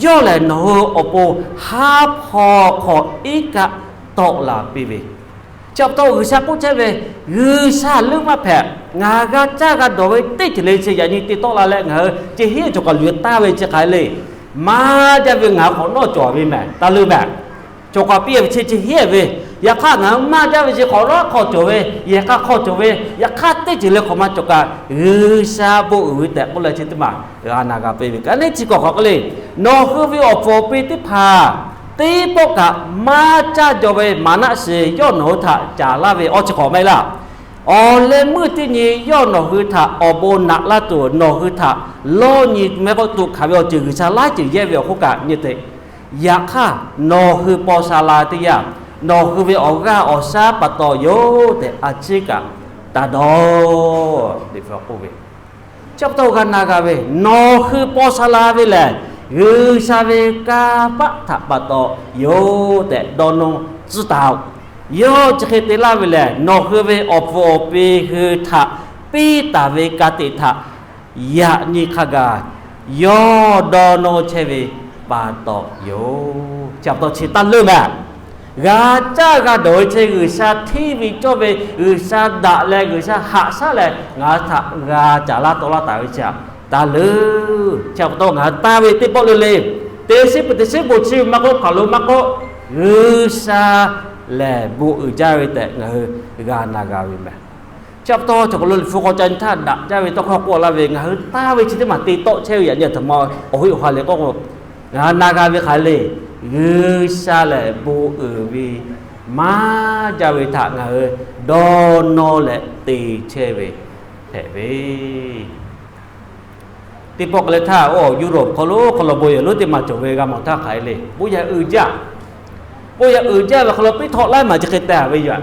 yawˇ lehˬ nawˬ hui awˬ pon haˉ hpawˇ hk'aw iˉ kaˆ tawˆ la piˇ ve. Chi pa taw G'uiˬsha k'oˆ chehˇ ve, G'uiˬsha leuˉ maˇ hpehꞈ. Ngaˬ g'a caˇ g'a dawˬ ve teˇ ceuˬ le chi yaꞈ nyi te tawˆ la leh ngaˬ hui chi hiˉ cawˬ kaꞈ luˬ taˍ ve chi hk'aˬ le. Maˇ jaˇ ve ngaˬ hui hk'awꞈ nawˉ cawˬ ve mehˍ, taˇ leuˉ mehˍ. Cawˬ kaꞈ piˇ ve chi chi hiˉ ve, yaꞈ hk'aˇ ngaˬ hui maˇ jaˇ ve chi hk'awꞈ nawˉ hk'aw cawˬ ve, yehˬ k'a hk'aw cawˬ ve, yaꞈ hk'aˇ teˇ ceuˬ le hk'awꞈ ma cawˬ kaꞈ G'uiˬsha bon uiˍ ve tehꞈ k'oˆ leh chi teˇ maˬ g'a na g'a piˇ ve. Ka neˉ chi kawꞈ hk'aˬ k'oˆ le, nawˬ hui ve awˬ pfuhˍ awˬ pi teˇ hpaˍ teˇ pawˆ kaꞈ maˇ caˇ jaw ve maˍnaˆ shiˍ yawˇ nawˬ hui htaꞈ caˍ laˇ ve awˇ chi hk'awꞈ maˇ heˆ laˇ. Awˬ leh meuˇ teˇ nyi yawˇ nawˬ hui htaꞈ awˬ bon naꞈ laˇ tuˬ, nawˬ hui htaꞈ lawˇ nyi mehˆ k'oˆ tuꞈ hkanˍ ve awˬ ceuˬ G'uiˬsha laiˉ ceuˬ yehˇ ve awˬ hk'oˆ kaꞈ nyi teꞈ. Yaꞈ hk'aˇ nawˬ hui paw sha la teˇ yanˇ, nawˬ hui ve awˬ g'aˇ awˬ shaˉ pa taw yoˬ tehꞈ a ciˉ kaꞈ taˇ dawˇ. Liꞈ hpu k'oˆ ve, chi pa taw g'a na g'a ve, nawˬ hui paw sha la ve lehˬ, G'uiˬsha ve kanˇ paˆ htaꞈ pa taw yoˬ tehꞈ dawˇ nawˇ tcuhˉ taˍ-oˬ. Yawˇ chi hk'e te laˇ ve lehˬ, nawˬ hui ve awˬ pfuhˍ awˬ pi hui htaꞈ piˇ taˍ ve ka tiꞈ htaꞈ yaꞈ nyi hk'a gaˬ yawˇ dawˇ nawˇ chehˇ ve pa taw yoˬ. Chi pa taw chi taˇ leuˉ mehˍ. G'a caˇ g'a dawˬ ve chi G'uiˬsha hteˇ ve cawˇ ve, G'uiˬsha daꞈ leh G'uiˬsha haꞈ shaˉ leh ngaˬ hui htaꞈ g'a caˍ laˇ tawˆ laˇ taˍ ve chi taˇ leuˉ. Chi pa taw ngaˬ hui taˇ ve teˇ pawˆ le le, teˇ shiˉ peuˬ teˇ shiˉ bon chi maˇ k'oˆ, hkaoˍ lo maˇ k'oˆ, G'uiˬsha lehˬ bon uiˍ jaˇ ve tehꞈ ngaˬ hui g'a na g'a ve mehˍ. Chi pa taw chaw hk'aw lo Liꞈ hpu k'aw ca nyi htaˇ daꞈ jaˇ ve tawˇ hkawˇ k'oˆ laˇ ve, ngaˬ hui taˇ ve chi teˇ maˬ te tawˆ chehˇ ve yaꞈ nyi aˬ htoꞈ ma awˬ heˆ awˬ ha lehˬ k'oˆ k'o, ngaˬ hui na g'a ve hk'aˬ le, G'uiˬsha lehˬ bon uiˍ ve maˇ jaˇ ve htaꞈ ngaˬ hui dawˇ nawˇ leh te chehˇ ve hpehꞈ ve. Teˇ pawˆ k'ai leh htaˇ, oˇ Europe hk'aw lo hk'aw lo bon yehˬ lonˉ teˇ maˬ cawˬ ve g'a mawˬ htaˇ hk'aˬ hk'e le, bon yehˬ uiˍ jaˇ. Bon yehˬ uiˍ jaˇ ve hk'aw lo piˉ htawꞈ laiˉ maˬ chi hk'e teh a ve yoˬ.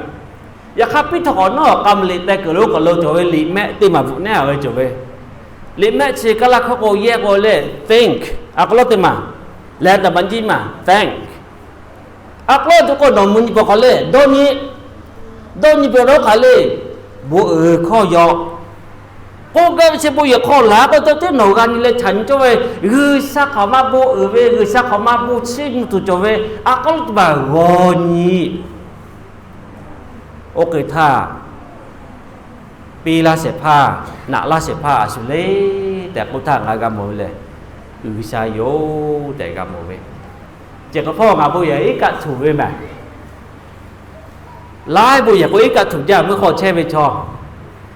Yaꞈ hk'aˇ piˉ htawꞈ k'awꞈ nawˉ k'a mvuh liꞈ teh kuiˬ lo hk'aw lo cawˬ ve liꞈ mehˆ teˇ maˬ bvuhꞈ nehˉ a ve cawˬ ve. Liꞈ mehˆ chi Kaˇlaˇ hkawˇ k'o yehˇ k'o le, thank. A k'aw lawˉ teˇ maˬ leh daꞈ baˬ jiˇ maˬ thank. A k'aw lawˉ tuˬ k'o nawˬ mvuh nyi paw hk'aˬ le, dawˇ nyi, dawˇ nyi paw dawˇ hk'aˬ le, bon uiˍ hkawˇ yaw. K'oˆ gaˇ ve chi bon yehˬ hk'aw laˬ k'o, teˇ nawˬ g'a nyi leh chaꞈ nyi cawˇ ve, G'uiˬsha hk'aˬ ma bon uiˍ ve, G'uiˬsha hk'aˬ ma bon chiˇ mvuh tuˬ cawˬ ve, a k'aw lawˉ teˇ maˬ g'aw nyi. Oˇ hk'e htaˇ, piˇ laˇ shehˍ hpaˇ, naꞈ laˇ shehˍ hpaˇ a shu le tehꞈ k'oˆ htaˇ ngaˬ g'a mawˬ ve lehˬ, G'uiˬsha yoˬ tehꞈ g'a mawˬ ve. Ceh k'o hpawˇ ngaˬ bon yehˬ iˉ kaˆ htuꞈ ve mehˍ. Laiˉ bon yehˬ k'o iˉ kaˆ htuꞈ jaˇ meuˇ hk'aw chehˇ ve chaw.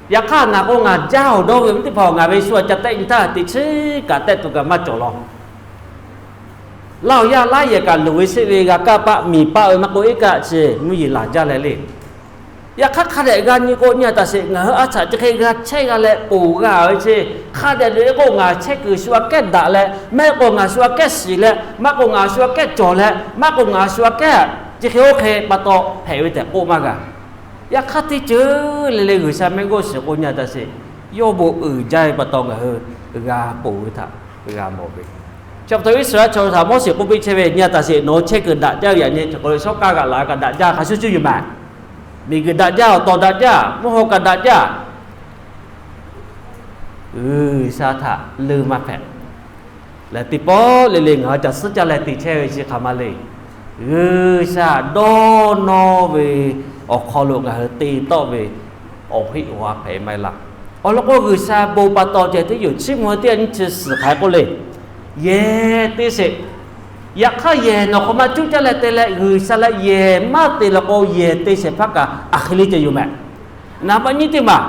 Yaꞈ hk'aˇ ngaˬ k'o ngaˬ jaˇ awˬ dawˇ ve mvuhˇ teˇ hpaˍ ngaˬ ve shu a ca tehˆ nyi htaˇ teꞈ chiˉ kaꞈ tehˆ tuˬ kaꞈ maˇ cawˬ law. Laˇ awˬ yaˇ laiˉ yehˬ kaꞈ luˬ ve sheˆ ve g'a kaˇ paˆ miˬ paˆ ve maˇ k'oˆ, iˉ kaˆ chi mvuhˇ yeˬ laˬ jaˇ leh le. Yaꞈ hk'aˇ hk'a dehꞈ g'a nyi k'o, nyi-a taˍ sheˍ, ngaˬ hui a htaꞈ chi hk'e g'a chehˇ g'a leh ponˬ g'a ve chi, hk'a dehꞈ le k'o ngaˬ chehˇ kuiˬ shu aꞈ kehˉ daꞈ leh, maˇ heˆ k'o ngaˬ shu aꞈ kehˉ shiˍ leh, maˇ k'o ngaˬ shu aꞈ kehˉ cawˬ leh, maˇ k'o ngaˬ shu aꞈ kehˉ chi hk'e oˇ hk'e pa taw hpehꞈ ve tehꞈ k'oˆ maˇ g'a. Yaꞈ hk'aˇ teˇ ceuˬ le le G'uiˬsha mehˆ g'uˇ suhˍ k'o, nyi-a taˍ sheˍ, yawˇ bon uiˍ jaˇ ve pa taw ngaˬ hui g'a ponˬ ve htaꞈ g'a mawˬ ve. Chi pa taw Iˉsaˍreˍlaˆ chaw htaꞈ Moˉseˍ k'oˆ piˇ chehˇ ve, nyi-a taˍ sheˍ, nawˬ hui chehˇ kuiˬ daꞈ jaˇ ve yaꞈ nyi, chaw k'aw lo shawˉ kaˇ g'aꞈ laꞈ kaꞈ daꞈ jaˇ hk'a shuˍ shuˍ yoˬ mehˍ. Miˬguiˬ daꞈ jaˇ, awˬ tawˍ daꞈ jaˇ, mvuhˇ haw kaꞈ daꞈ jaˇ, G'uiˬsha htaꞈ leuˇ maˇ hpehꞈ. Leh teˇ pawˆ le le ngaˬ hui caˬ suhˉ caˇ leh te chehˇ ve chi hk'aˬ ma le. G'uiˬsha dawˇ nawˇ ve awˬ hk'aw lo ngaˬ hui te tawˆ ve awˬ heˆ awˬ ha hpehꞈ maˇ heˆ laˇ. Awˬ lawn k'o, G'uiˬsha bon pa taw ceh teˇ yoˬ. Chiˇ mvuh teˇ yanˇ nyiˇ chi suhˍ hk'aˬ hk'e k'oˆ le, yehˬ te sheˍ. Yaꞈ hk'aˇ yehˬ nawˬ hk'aˬ ma cuˇ caˇ leh te leh, G'uiˬsha leh yehˬ maˇ te la k'o, yehˬ te shehˍ hpaˇ kaꞈ a hk'e le ceh yoˬ mehˍ. Naˍ baˆ nyiˇ teˇ maˬ,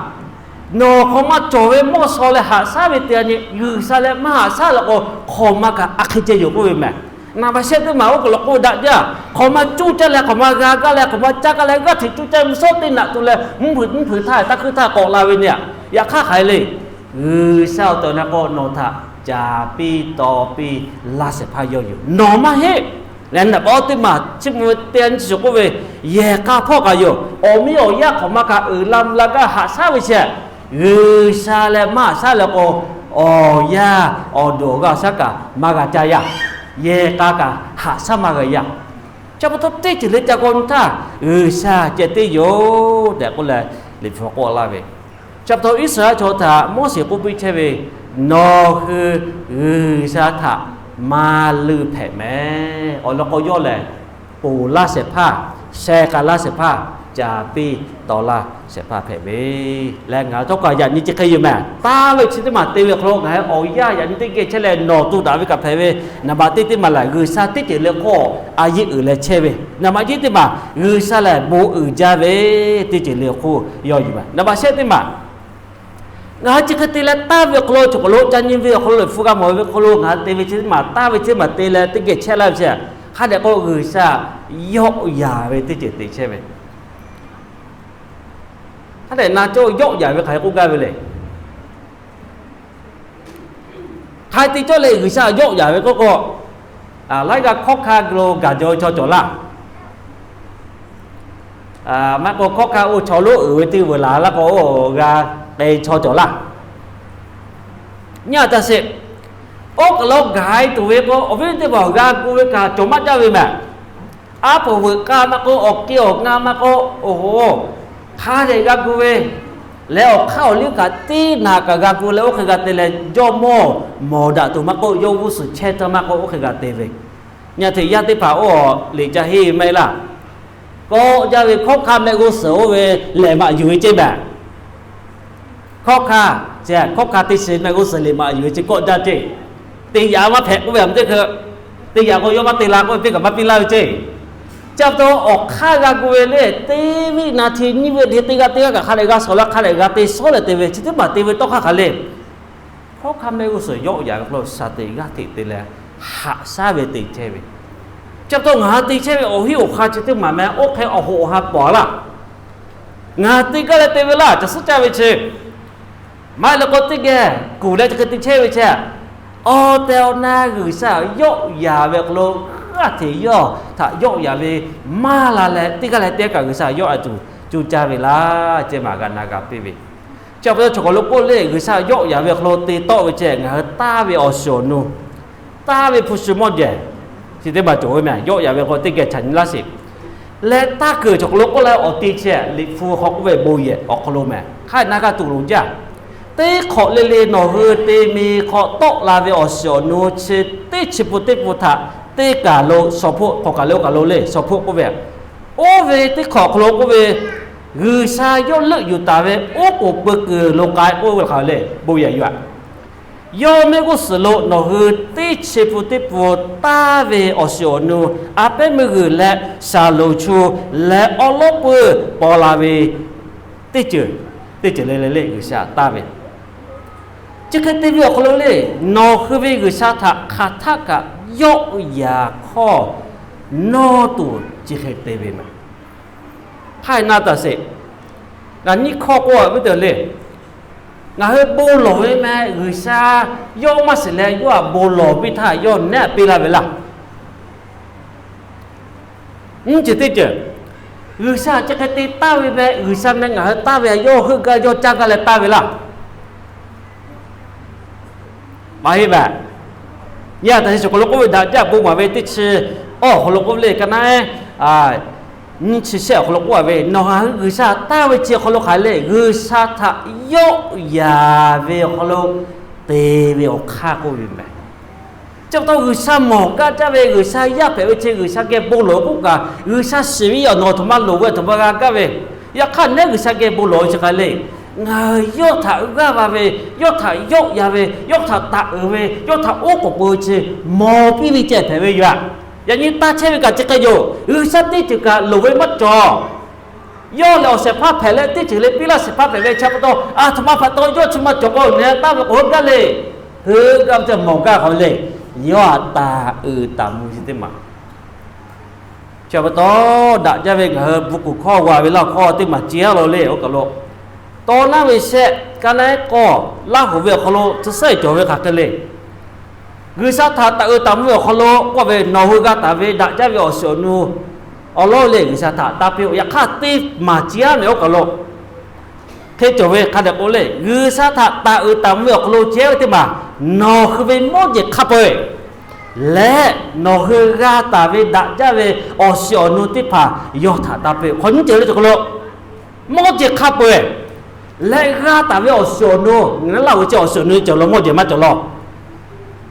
nawˬ hk'aˬ ma cawˬ ve mawˇ shaw leh haꞈ shaˉ ve te a nyi, G'uiˬsha leh maˇ haꞈ shaˉ la k'o, hk'aˬ ma kaꞈ a hk'e ceh yoˬ k'oˆ ve mehˍ. Naˍ baˆ shehˆ teˇ maˬ oˇ kaˬ lo k'oˆ daꞈ jaˇ, hk'aˬ ma cuˇ caˇ leh, hk'aˬ ma g'a gaˇ leh, hk'aˬ ma caˇ gaˇ leh, g'aˇ hteꞈ cuˇ caˇ mvuhˇ shawˉ teˇ naꞈ tu leh, mvuhˇ hpeuꞈ mvuhˇ hpeuꞈ htaˇ taˇ hkuiˇ htaˇ k'awꞈ la ve nyi a. Yaꞈ hk'aˇ hk'aˬ hk'e le, G'uiˬsha awˬ tehˬ awˬ na k'o nawˬ htaꞈ caˍ piˇ taw piˇ laˇ shehˍ hpaˇ yawˇ yoˬ. Nawˬ maˇ heˆ. Leh naˍ baˆ teˇ maˬ chi mvuh teˇ yanˇ nyiˇ chi suhˍ k'oˆ ve, yehˬ k'a hpawˇ kaꞈ yoˬ. Awˬ miˇ awˬ yaˇ hk'aˬ ma kaꞈ uiˍ la mvuh la gaˇ haꞈ shaˉ ve shehˍ, G'uiˬsha leh maˇ haꞈ shaˉ leh k'o, awˬ yaˇ awˬ duˬ awˬ g'aˇ awˬ shaˉ kaꞈ maˇ g'a caˇ yaˇ. Yehˬ k'a kaꞈ haꞈ shaˉ maˇ g'a yaˇ. Chi pa taw teˇ ceuˬ le ca k'aw nyi htaˇ, G'uiˬsha ceh teˇ yoˬ tehꞈ k'oˆ leh, Liꞈ hpu k'oˆ laˇ ve. Chi pa taw Iˉsaˍreˍlaˆ chaw htaꞈ Moˉseˍ k'oˆ piˇ chehˇ ve, nawˬ hui G'uiˬsha htaꞈ maˇ leuˇ hpehꞈ mehˍ. Awˬ lawn k'o, yawˇ lehˬ ponˬ laˇ shehˍ hpaˇ, sheh k'a laˇ shehˍ hpaˇ, caˍ piˇ taw laˇ shehˍ hpaˇ hpehꞈ ve. Leh ngaˬ hui htawˇ kaꞈ yaꞈ nyi chi hk'e yoˬ mehˍ. Taˇ ve chi teˇ maˬ te ve hk'aw lo ngaˬ hui awˬ yaˇ yaꞈ nyi teˇ geh chehˇ leh nawˬ tu daꞈ ve kaꞈ hpehꞈ ve. Naˍ baˆ teˇ teˇ maˬ lehˬ, G'uiˬsha teˇ ceuˬ le hk'oˆ a yeˆ uiˍ leh chehˇ ve. Naˍ baˆ nyiˇ teˇ maˬ, G'uiˬsha lehˬ bon uiˍ jaˇ ve teˇ ceuˬ le hk'oˆ yawˇ yuˬ ve. Naˍ baˆ shehˆ teˇ maˬ, ngaˬ hui chi hk'e te leh taˇ ve awˬ hk'aw lo, chaw hk'aw lo ca nyi ve awˬ hk'aw lo, lehˬ hpu g'a mawˬ ve hk'aw lo ngaˬ hui te ve chi teˇ maˬ, taˇ ve chi teˇ maˬ te leh teˇ geh chehˇ laˇ ve chi, hk'a dehꞈ k'o G'uiˬsha yawˆ yaˍ ve teˇ ceuˬ te chehˇ ve. Hk'a dehꞈ na cawˇ yawˆ yaˍ ve hk'aˬ hk'e k'oˆ gaˇ ve le. Hk'a te cawˇ leh G'uiˬsha yawˆ yaˍ ve k'oˆ k'o, laiˉ g'aˇ hkawˇ hkanˇ lo gaˬ jaw ve chaw cawˬ laˇ. Maˇ k'o hkawˇ hkanˇ oˇ chaw lonˉ uiˍ ve teˇ vuiˬ laˬ laˇ k'o, oˇ g'a k'ai chaw cawˬ laˇ. Nyi a taˍ sheˍ. Oˇ kaˬ lo gaˬ tuˬ ve k'o, awˬ viˉ teˇ hpaˍ g'a gu ve kaꞈ cawˬ maˇ jaˇ ve mehˍ. Aˉ poꞈ veuꞈ k'aˇ maˇ k'oˆ, awˬ ke awˬ ngaˇ maˇ k'oˆ, oˬ hoˬ, hk'a dehꞈ g'a gu ve, leh awˬ hk'aˇ awˬ liˇ kaꞈ teˇ naꞈ kaꞈ g'a gu leh oˇ hk'e g'a te leh, jawˇmawˇ mawˬ daꞈ tuˬ maˇ k'oˆ, yawˇ g'uˇ suhˍ chehˇ tawˇ maˇ k'oˆ, oˇ hk'e g'a te ve. Nyi a hteꞈ yaˇ teˇ hpaˍ oˇ liꞈ ca henˇ ve maˇ heˆ laˇ. Kawˆ jaˇ ve hkawˇ hkanˇ mehˆ g'uˇ suhˍ oˇ ve lehˬ maꞈ yuˬ ve ceˇ mehˍ. Hkawˇ hkanˇ, hkawˇ hkanˇ teˇ shiˍ mehˆ g'uˇ suhˍ liꞈ maꞈ yuˬ ve ceˇ kawˆ jaˇ ceˇ. Te yaꞈ maˇ hpehꞈ k'oˆ ve a ma teˇ hkui, te yaꞈ k'o yawˇ maˇ te la k'oˆ ve, teˇ kaꞈ maˇ piˇ laˇ ve ceˇ. Chi pa taw awˬ hk'aˇ g'a gu ve le, teˇ viˉ na hti nyiˇ ve teˇ g'aˇ teˇ g'aˇ kaꞈ hk'a dehꞈ g'a shawˍ leh hk'a dehꞈ g'a te shawˉ leh te ve, chi teˇ maˬ te ve tawˇ hk'aˇ hk'aˬ le. Hkawˇ hkanˇ mehˆ g'uˇ suhˍ yawˆ yaˍ ve hk'aw lo shaˍ teꞈ g'aˇ hteꞈ te leh haꞈ shaˉ ve te chehˇ ve. Chi pa taw ngaˬ hui te chehˇ ve awˬ hinˉ awˬ hk'aˇ chi teˇ maˬ meh oˇ hk'e awˬ hoꞈ awˬ ha pawˍ laˇ. Ngaˬ hui te gaˇ leh te ve laˇ, caˬ suhˉ caˇ ve chi maˇ heˆ leh k'o teˇ geh kuˬ leh chi hk'e te chehˇ ve chi, awˬ tehˬ awˬ na G'uiˬsha yawˆ yaˍ ve hk'aw lo g'aˇ hteꞈ yawˇ htaꞈ yawˆ yaˍ ve maˇ la leh teˇ g'aˇ leh teˇ g'aˇ kaꞈ G'uiˬsha yawˆ a tuˬ cuˇ caˇ ve laˇ, ceh maˬ g'a na g'a piˇ ve. Chi pa taw chaw hk'aw lo k'oˆ le, G'uiˬsha yawˆ yaˍ ve hk'aw lo te tawˆ ve ceh ngaˬ hui taˇ ve awˬ shiˍ awˬ nu, taˇ ve hpu shi mawˇ jehˬ, chi teˇ maˬ cawˬ ve mehˍ. Yawˆ yaˍ ve hk'aw teˇ geh chaꞈ nyi laˇ sheˍ. Leh taˇ kuiˬ chaw hk'aw lo k'oˆ leh awˬ te chehˇ Liꞈ hpu hk'aw k'oˆ ve bon yehˬ awˬ hk'aw lo mehˍ. Hk'a na g'a tuˬ loˍ jaˇ. Teˇ hk'awꞈ le le nawˬ hui te mi hk'aw tawˆ la ve awˬ shiˍ awˬ nu chi teˇ chi pun teˇ pun htaꞈ teˇ kaˬ lo shaw hpoˆ, hk'awꞈ kaˬ lo kaˬ lo le shaw hpoˆ k'oˆ ve, oˇ ve teˇ hk'awꞈ hk'aw lo k'oˆ ve, G'uiˬsha yawˇ leuˆ yuˬ taˍ ve oˉ k'oˍ pui kuiˬ lo k'ai k'oˆ ve hk'aˬ le bon yehˬ yoˬ. Yawˇ mehˆ g'uˇ suhˍ lo nawˬ hui teˇ chi pun teˇ pun taˇ ve awˬ shiˍ awˬ nu, a pehˉ meuˇ g'uiˬ leh shaˍ loˍ chu leh awˉ lawˉ peuˇ paw la ve teˇ ceuˬ, teˇ ceuˬ le le le G'uiˬsha taˇ ve. Chi hk'e te ve awˬ hk'aw lo le, nawˬ hui ve G'uiˬsha htaꞈ hk'aˬ htaˆ kaꞈ yawˆ yaˍ hkawˇ nawˇ tuˬ chi hk'e te ve mehˍ. Hk'a na taˍ sheˍ. Ngaˬ nyiˇ hkawˇ k'oˆ a ve teˇ le. Ngaˬ hui bon lawˬ ve meh G'uiˬsha yawˇ maˇ shiˍ leh yawˇ htaꞈ bon lawˬ piˇ htaˇ yawˇ nehˉ piˇ laˇ ve laˇ. Nyiˇ ceuˬ teˇ ceuˬ, G'uiˬsha chi hk'e te taˍ ve meh, G'uiˬsha meh ngaˬ hui taˍ ve yawˇ heuˆ gaˇ yawˇ caˇ gaˇ leh taˍ ve laˇ. Maˇ heˆ meh. Nyi a taꞈ chi awˬ hk'aw lo k'oˆ ve daꞈ jaˇ bon maˍ ve teˇ chi awˬ hk'aw lo k'oˆ le ka naˉ, nyiˇ chi shehˆ awˬ hk'aw lo k'oˆ a ve, nawˬ ngaˬ hui G'uiˬsha taˍ ve chi awˬ hk'aw lo hk'aˬ le, G'uiˬsha htaꞈ yawˆ yaˍ ve awˬ hk'aw lo te ve awˬ hk'aˇ k'oˆ ve meh. Chi pa taw G'uiˬsha mawˬ gaˇ jaˇ ve, G'uiˬsha yaˇ hpehꞈ ve chi G'uiˬsha geh bon lawˬ k'oˆ kaꞈ, G'uiˬsha shiˍ ve awˬ nawˬ aˬ htoꞈ ma loˍ ve aˬ htoꞈ ma g'a gaˇ ve, yaꞈ hk'aˇ nehˉ G'uiˬsha geh bon lawˬ ve chi hk'aˬ le, ngaˬ hui yawˇ htaꞈ g'aˇ va ve, yawˇ htaꞈ yawˆ yaˍ ve, yawˇ htaꞈ taꞈ uiˍ ve, yawˇ htaꞈ oˉ k'oˍ peuˬ ve chi mawˬ piˇ ve ceh hpehꞈ ve yoˬ. Yaꞈ nyi taˇ chehˇ ve kaꞈ chi hk'e yoˬ. G'uiˬsha teˇ ceuˬ kaꞈ loˍ ve maˇ cawˬ. Yawˇ lehˬ awˬ shehˍ hpaˇ hpehꞈ leh teˇ ceuˬ le piˇ laˇ shehˍ hpaˇ hpehꞈ ve chi pa taw, aˬ htoꞈ ma hpa taw yawˇ chi ma cawˬ k'o nehˬ taˍ ve k'o heuˆ gaˇ le. Heuˆ gaˇ ve ceh mawˬ gaˇ k'o le, yawˇ htaꞈ taˍ uiˍ taˍ mvuh chi teˇ maˬ. Chi pa taw, daꞈ jaˇ ve ngaˬ hui bon kuˬ hkawˇ g'a ve laˇ hkawˇ teˇ maˬ ci a la le, oˇ kaˬ lo tawˇ naˉ ve shehˆ ka naˉ k'awˇ Laˇ hoꞈ ve awˬ hk'aw lo tcuh saiˉ cawˬ ve hk'aˬ hk'e le. G'uiˬsha htaꞈ taˍ uiˍ taˍ mvuh ve awˬ hk'aw lo k'oˆ ve, nawˬ hui g'a taˍ ve daꞈ jaˇ ve awˬ shiˍ awˬ nu awˬ lawn le G'uiˬsha htaꞈ taˇ piˇ-oˆ. Yaꞈ hk'aˇ teˇ maˬ ci a meh oˇ kaˬ lo hk'e cawˬ ve hk'a dehꞈ k'o le, G'uiˬsha htaꞈ taˍ uiˍ taˍ mvuh ve awˬ hk'aw lo chehˇ ve teˇ maˬ, nawˬ hui ve mawˇ jehˬ hk'a peu-eˬ leh nawˬ hui g'a taˍ ve daꞈ jaˇ ve awˬ shiˍ awˬ nu teˇ hpaˍ yawˇ htaꞈ taˇ piˇ-oˆ. Hk'awꞈ nyiˇ ceuˬ le cawˬ hk'aw lo mawˇ jehˬ hk'a peu-eˬ leh g'a taˍ ve awˬ shiˍ awˬ nu, ngaˬ hui Laˇ hoꞈ ve chi awˬ shiˍ awˬ nu cawˬ law, mawˇ jehˬ maˇ cawˬ law.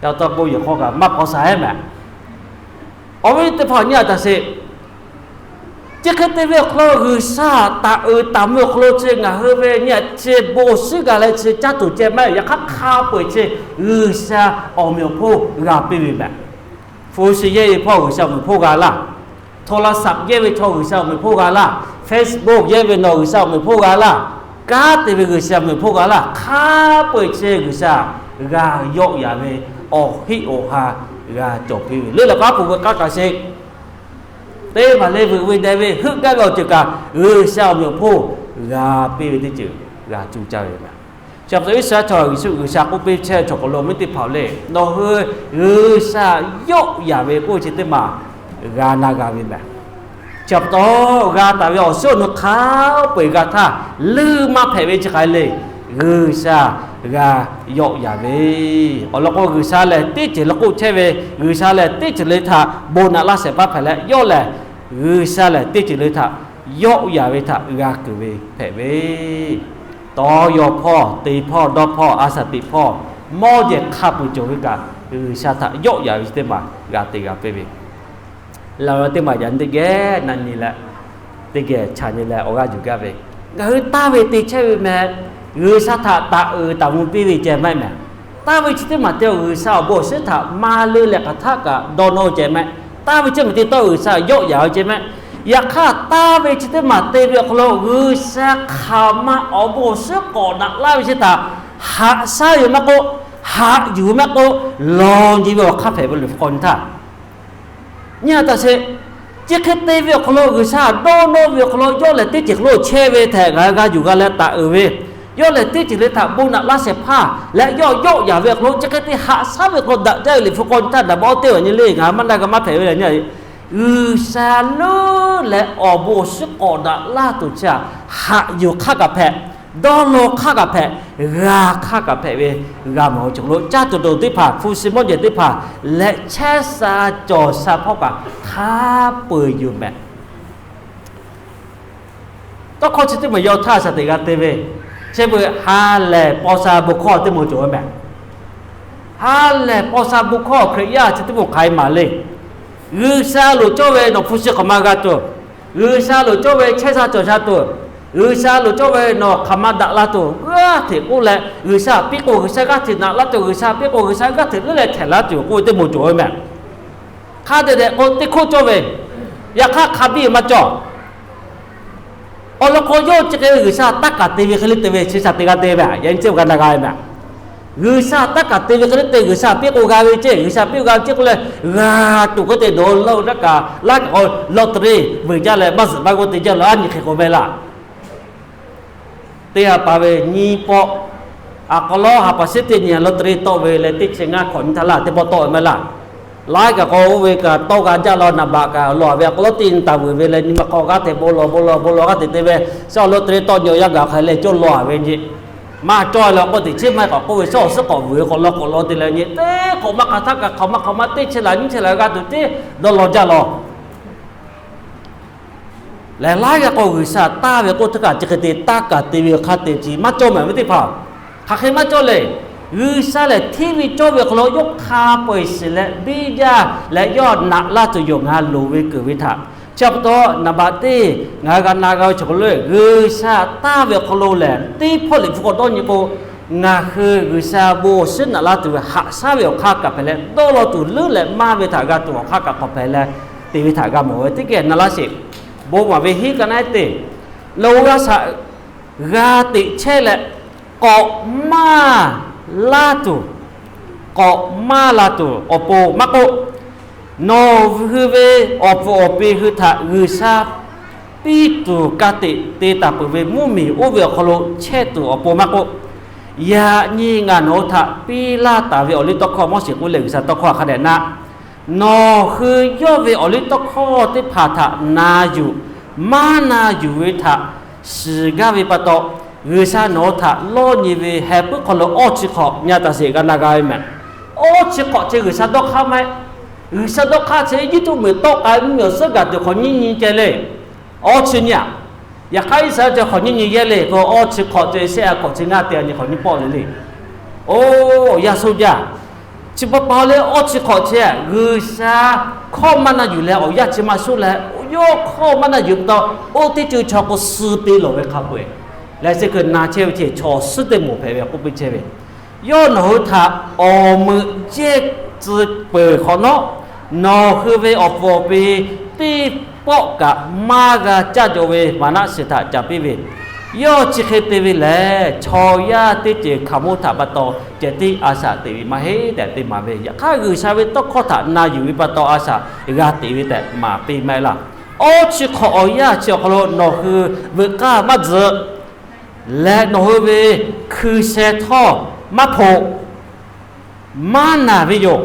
Yaꞈ taw bon yehˬ hk'aw kaꞈ maˇ k'aw sha heˉ meh. Awˬ viˉ teˇ hpaˍ nyi a taꞈ sheˍ. Chi hk'e te ve awˬ hk'aw lo G'uiˬsha taˍ uiˍ taˍ mvuh ve awˬ hk'aw lo chi ngaˬ hui ve nyi a chi bon shiˉ g'a leh chi caˇ tuˬ ceh maˇ heˆ. Yaꞈ hk'aˇ hk'a peu-eˬ chi G'uiˬsha awˬ meꞈ awˬ hponˇ g'a piˇ ve meh. Hpu shi yehˇ ve hpawˇ G'uiˬsha awˬ meꞈ hponˇ g'a laˇ. Hto la saꞈ yehˇ ve chaw G'uiˬsha awˬ meꞈ hponˇ g'a laˇ. Facebook yehˇ ve nawˬ G'uiˬsha awˬ meꞈ hponˇ g'a laˇ. Kanˉ te ve G'uiˬsha awˬ meꞈ hponˇ g'a laˇ. Hk'a peu-eˬ chi G'uiˬsha g'a yawˆ yaˍ ve awˬ heˆ awˬ ha g'a cawˬ piˇ ve le. Leh kanˉ pfuhˍ ve kanˉ kaꞈ sheˍ, teˇ maˬ le veuꞈ ve deh ve heuˆ gaˇ ve awˬ ceuˬ kaꞈ G'uiˬsha awˬ meꞈ awˬ hponˇ g'a piˇ ve teˇ ceuˬ g'a cuˇ caˇ ve meh. Chi pa taw Iˉsaˍreˍlaˆ chaw Yeˍsuˆ G'uiˬsha k'oˆ piˇ chehˇ chaw hk'aw lo awˬ viˉ teˇ hpaˍ le, nawˬ hui G'uiˬsha yawˆ yaˍ ve k'oˆ ve chi teˇ maˬ g'a na g'a ve meh. Chi pa taw g'a taˍ ve awˬ shiˉ awˬ nu hk'a peu-eˬ g'a htaˇ, leuˇ maˇ hpehꞈ ve chi hk'aˬ hk'e le, G'uiˬsha g'a yawˆ yaˍ ve awˬ lawn k'o, G'uiˬsha lehˬ teˇ ceuˬ le k'oˆ chehˇ ve, G'uiˬsha lehˬ teˇ ceuˬ le htaꞈ bon naꞈ laˇ shehˍ hpaˇ hpehꞈ leh, yawˇ lehˬ G'uiˬsha lehˬ teˇ ceuˬ le htaꞈ yawˆ yaˍ ve htaꞈ g'a kuiˬ ve hpehꞈ ve, tawˇ yaw hpawˇ, te hpawˇ, dawˇ hpawˇ, a shaˍ teꞈ hpawˇ, mawˇ jehˬ hk'a peu-eˬ cawˬ ve kaꞈ G'uiˬsha htaꞈ yawˆ yaˍ ve chi teˇ maˬ g'a te g'a piˇ ve laˬ ve teˇ maˬ yaꞈ nyi teˇ geh na nyi leh, teˇ geh chaꞈ nyi leh awˬ g'aˇ yuˬ gaˇ ve, ngaˬ hui taˇ ve te chehˇ ve meh, G'uiˬsha htaꞈ taˍ uiˍ taˍ mvuh piˇ ve ceh maˇ heˆ meh. Taˇ ve chi teˇ maˬ te G'uiˬsha awˬ bon awˬ shiˉ htaꞈ maˇ leuˇ leh hk'aˬ htaˆ kaꞈ dawˇ nawˇ ve ceh meh. Taˇ ve chi maˬ te tawˇ G'uiˬsha yawˆ yaˍ ve ceh meh. Yaꞈ hk'aˇ taˇ ve chi teˇ maˬ te ve awˬ hk'aw lo G'uiˬsha hk'aˬ ma awˬ bon awˬ shiˉ k'awꞈ daꞈ laˇ ve chi htaꞈ haꞈ shaˉ ve maˇ k'oˆ, haꞈ yuˬ ve maˇ k'oˆ, lawˬ nyi ve awˬ hk'aˇ hpehꞈ ve le hpu k'aw nyi htaˇ nyi a taꞈ sheˍ. Chi hk'e te ve awˬ hk'aw lo G'uiˬsha dawˇ nawˇ ve awˬ hk'aw lo yawˇ lehˬ teˇ ceuˬ hk'aw lo chehˇ ve tehꞈ ngaˬ hui g'a yuˬ g'a leh taˍ uiˍ ve, yawˇ lehˬ teˇ ceuˬ le htaꞈ bon naꞈ laˇ shehˍ hpaˇ leh yawˇ yawˆ yaˍ ve awˬ hk'aw lo chi hk'e te haꞈ shaˉ ve hk'aw daꞈ jaˇ ve le hpu k'aw nyi htaˇ daꞈ ba oˇ teˇ awˬ nyi le ngaˬ hui maˇ na g'a maˇ hpehꞈ ve le nyi. G'uiˬsha leuˉ leh awˬ bon awˬ shiˉ k'awꞈ daꞈ laˇ tuˬ chi htaꞈ haꞈ yuˬ hk'aˇ kaꞈ hpehꞈ, dawˇ law hk'aˇ kaꞈ hpehꞈ, g'a hk'aˇ kaꞈ hpehꞈ ve g'a mawˬ ve cawˬ lo caˇ tuˬ dawˬ teˇ hpaˍ, hpu shi mawˇ jehˬ teˇ hpaˍ leh chehˇ sha cawˬ sha hpawˇ kaꞈ hk'a peu-eˬ yoˬ meh. Tawˇ hkawˇ chi teˇ maˬ yaw htaˇ shaˍ teꞈ g'a te ve, chi beuꞈ ha lehˬ paw sha bon hkawˇ teˇ moˍ cawˬ ve meh. Ha lehˬ paw sha bon hkawˇ Hkriꞈ yaˇ chi teˇ moˍ hk'aˬ hk'e maˍ le. G'uiˬsha loˍ cawˇ ve nawˬ hpu shi hk'aˬ ma g'a tuˬ, G'uiˬsha loˍ cawˇ ve chehˇ sha cawˬ sha tuˬ, G'uiˬsha loˍ cawˇ ve nawˬ hk'aˬ ma daꞈ la tuˬ g'aˇ hteꞈ k'oˆ leh, G'uiˬsha piˇ k'o G'uiˬsha g'aˇ hteꞈ naꞈ laˇ tuˬ, G'uiˬsha piˇ k'o G'uiˬsha g'aˇ hteꞈ leuˉ leh htehꞈ laˇ tuˬ k'oˆ ve teˇ moˍ cawˬ ve meh. Hk'a dehꞈ dehꞈ k'o teˇ hk'oˆ cawˇ ve, yaꞈ hk'aˇ hk'a biˇ maˇ cawˬ. Awˬ lawn k'o yawˇ chi hk'e G'uiˬsha taˇ kaˍ te ve hk'e le te ve chi shaˍ teꞈ g'a te ve, yaꞈ nyi chi g'a na g'a ve meh. G'uiˬsha taˇ kaˍ te ve hk'e le te, G'uiˬsha piˇ k'o g'a ve ceˇ, G'uiˬsha piˇ k'o g'a ve ceˇ k'oˆ leh, g'a tuˬ k'oˆ te dawˬ laˇ-o naˉ kaꞈ laˇ kaꞈ k'o lottery veuˬ jaˇ leh maˇ zuhꞈ maˇ g'oˇ te jaˇ la a nyi hk'e k'o meh laˇ. Teˇ ha pa ve nyiˇ pawˆ, a k'aw lawˉ ha pa shiˉ teˇ nyi lottery tawˆ ve leh teˇ chi ngaˇ hkawꞈ nyi htaˇ laˇ, teˇ pawˆ tawˆ ve maˇ heˆ laˇ. Laiˉ kaꞈ k'o oˇ ve kaꞈ tawˆ g'a jaˇ law, naˍ baꞈ kaꞈ law ve, a k'aw lawˉ teˇ nyi taˍ vuiˬ ve leh nyi ma hk'aw g'aˇ hteꞈ bon law bon law bon law g'aˇ hteꞈ te ve, shaˉ lottery tawˆ nyi awˬ yanˇ gaˬ hk'a leh cawˇ law ve nyi. Maˇ cawˇ leh k'oˆ teꞈ chiˉ maˇ heˆ k'awꞈ k'oˆ ve, shaˉ awˬ suhˉ k'awꞈ vuiˬ ve k'awꞈ law k'awꞈ law te leh nyi teˇ hk'awꞈ maˇ hk'aˬ htaˇ kaꞈ hk'awꞈ maˇ hk'awꞈ maˇ teˇ chi laꞈ nyiˇ chi laꞈ g'a tuˬ tiˉ dawˇ law jaˇ law. Lehˬ laiˉ g'a k'o G'uiˬsha taˇ ve k'oˆ htaˇ kaꞈ chi hk'e te taˇ kaꞈ te ve hk'a te chi maˇ cawˇ mehˍ ve teˇ hpaˍ. Hk'aˬ hk'e maˇ cawˇ le. G'uiˬsha lehˬ hteˇ ve cawˇ ve awˬ hk'aw lo yawˇ hk'a peu eˬ shiˍ leh biˇ jaˇ leh yawˇ naꞈ laˇ tuˬ yoˬ. Ngaˬ loˍ ve keunˍ ve htaꞈ chi pa taw naˍ baꞈ teˇ ngaˬ hui g'a na g'a ve chi hk'aw lo G'uiˬsha taˇ ve awˬ hk'aw lo lehˬ, teˇ hpawˇ liꞈ hpu k'awꞈ dawˇ nyi k'o, ngaˬ hui G'uiˬsha bon awˬ shiˉ naꞈ laˇ tuˬ ve haꞈ shaˉ ve awˬ hk'aˇ kaꞈ hpehꞈ leh, dawˇ law tuˬ leuˉ leh maˇ ve htaꞈ g'a tuˬ awˬ hk'aˇ kaꞈ k'awꞈ hpehꞈ leh, te ve htaꞈ g'a mawˬ ve teˇ geh na laˇ sheˍ. Bon maˍ ve hiˉ ka naˉ teˇ, lo g'a shaꞈ g'a teꞈ chehˇ leh, k'awꞈ maˇ laˇ tuˬ, k'awꞈ maˇ laˇ tuˬ awˬ pon maˇ k'oˆ, nawˬ hui ve awˬ pfuhˍ awˬ pi hui htaꞈ G'uiˬsha piˇ tuˬ ka tiꞈ te taˍ peuˬ ve mvuhˇmiˬ oˇ ve awˬ hk'aw lo chehˇ tuˬ awˬ pon maˇ k'oˆ, yaꞈ nyi ngaˬ nawˬ hui htaꞈ piˇ laˇ taˍ ve awˬliˇtawˇhkawˇ, Moˉseˍ k'oˆ leh G'uiˬsha tawˇ hkawˇ hk'a dehꞈ na, nawˬ hui yawˇ ve awˬliˇtawˇhkawˇ teˇ hpaˍ htaꞈ na yuˬ, maˇ na yuˬ ve htaꞈ shiˍ gaˇ ve pa taw, G'uiˬsha nawˬ hui htaꞈ lawˇ nyi ve heh puiˉ hk'aw lo awˇ chi hk'awꞈ nyi a taˍ sheˍ g'a na g'a ve mehˍ. Awˇ chi hk'awꞈ chi G'uiˬsha dawˇ hk'aˇ maˇ heˆ. G'uiˬsha dawˇ hk'aˇ chi Eˇjiˇtuꞈ meuꞈ tawˆ k'ai mvuhˇmiˬ awˬ suhˉ gaˬ tuˬ hk'awꞈ nyiˇ nyi ceh le. Awˇ chi nyi aꞈ. Yaꞈ hk'aˇ Iˉsaˍreˍlaˆ chi hk'awꞈ nyiˇ nyi yehˇ le k'o, awˇ chi hk'awꞈ chi shehˆ a hk'awꞈ chi ngaˇ te a nyi hk'awꞈ nyiˇ pawˆ le le. Oˇ, yaˇ suh jaˇ. Chi pa pa le awˇ chi hk'awꞈ chi G'uiˬsha hkawˇ maˇ na yuˬ leh awˬ yanˇ chi maˇ suhˉ leh, yawˇ hkawˇ maˇ na yuˬ pa taw, oˇ teˇ ceuˬ chaw k'o suh te lawˬ ve hk'a peu-eˬ leh, chi hk'e na chehˇ ve chi chaw suhˉ teˇ moˍ hpehꞈ ve k'oˆ piˇ chehˇ ve, yawˇ nawˬ hui htaꞈ awˬ meuꞈ jehˇ tcuh peuˬ hk'awꞈ nawˉ, nawˬ hui ve awˬ pfuhˍ awˬ pi teˇ pawˆ kaꞈ maˇ g'a caˇ jaw ve maˍnaˆ shiˍ htaꞈ caˍ piˇ ve, yawˇ chi hk'e te ve lehˬ, chaw yaˇ teˇ ceuˬ hkaoˍmonˇ htaꞈ pa taw ceh tiˉ a shaꞈ teꞈ ve maˇ heˆ tehꞈ te maˍ ve. Yaꞈ hk'aˇ, G'uiˬsha ve tawˇ hkawˇ htaꞈ na yuˬ ve pa taw a shaꞈ g'a teꞈ ve tehꞈ maˍ piˇ maˇ heˆ laˇ. Awˇ chi hk'awꞈ awˬ yanˇ chi awˬ hk'aw lo nawˬ hui veuꞈ k'aˇ maˇ tzuhꞈ leh, nawˬ hui ve hkui sheh htawˇ maˇ hpoꞈ, maˇ naˬ ve yoˬ.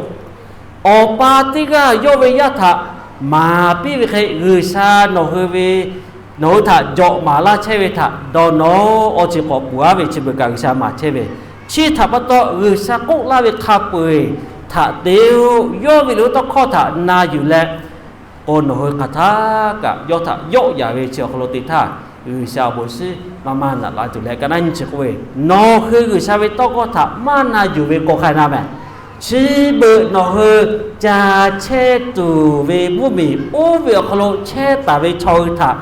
Awˬ pa teˇ g'aˇ yawˇ ve yaˇ htaꞈ maˍ piˇ ve hk'e, G'uiˬsha nawˬ hui ve, nawˬ hui htaꞈ jawꞈ maˍ laˇ chehˇ ve htaꞈ dawˇ nawˉ, awˇ chi hk'awꞈ puˍ aˉ ve chi beuꞈ kaꞈ G'uiˬsha maˍ chehˇ ve. Chi htaꞈ pa taw, G'uiˬsha k'oˆ laˇ ve hk'a peu-eˬ htaꞈ te-o, yawˇ ve liꞈ hpu tawˇ hkawˇ htaꞈ na yuˬ leh, k'o nawˬ hui hk'aˬ htaˇ kaꞈ yawˇ htaꞈ yawˆ yan ve chi awˬ hk'aw lo te htaˇ, G'uiˬsha awˬ bon shiˉ maˇ maˇ naꞈ la tuˬ leh, ka naˉ nyi chi k'oˆ ve, nawˬ hui G'uiˬsha ve tawˇ hkawˇ htaꞈ maˇ na yuˬ ve k'o hk'a na mehˍ. Chi beuꞈ nawˬ hui ca chehˇ tuˬ ve mvuhˇmiˬ oˇ ve awˬ hk'aw lo chehˇ taˍ ve chaw hui htaꞈ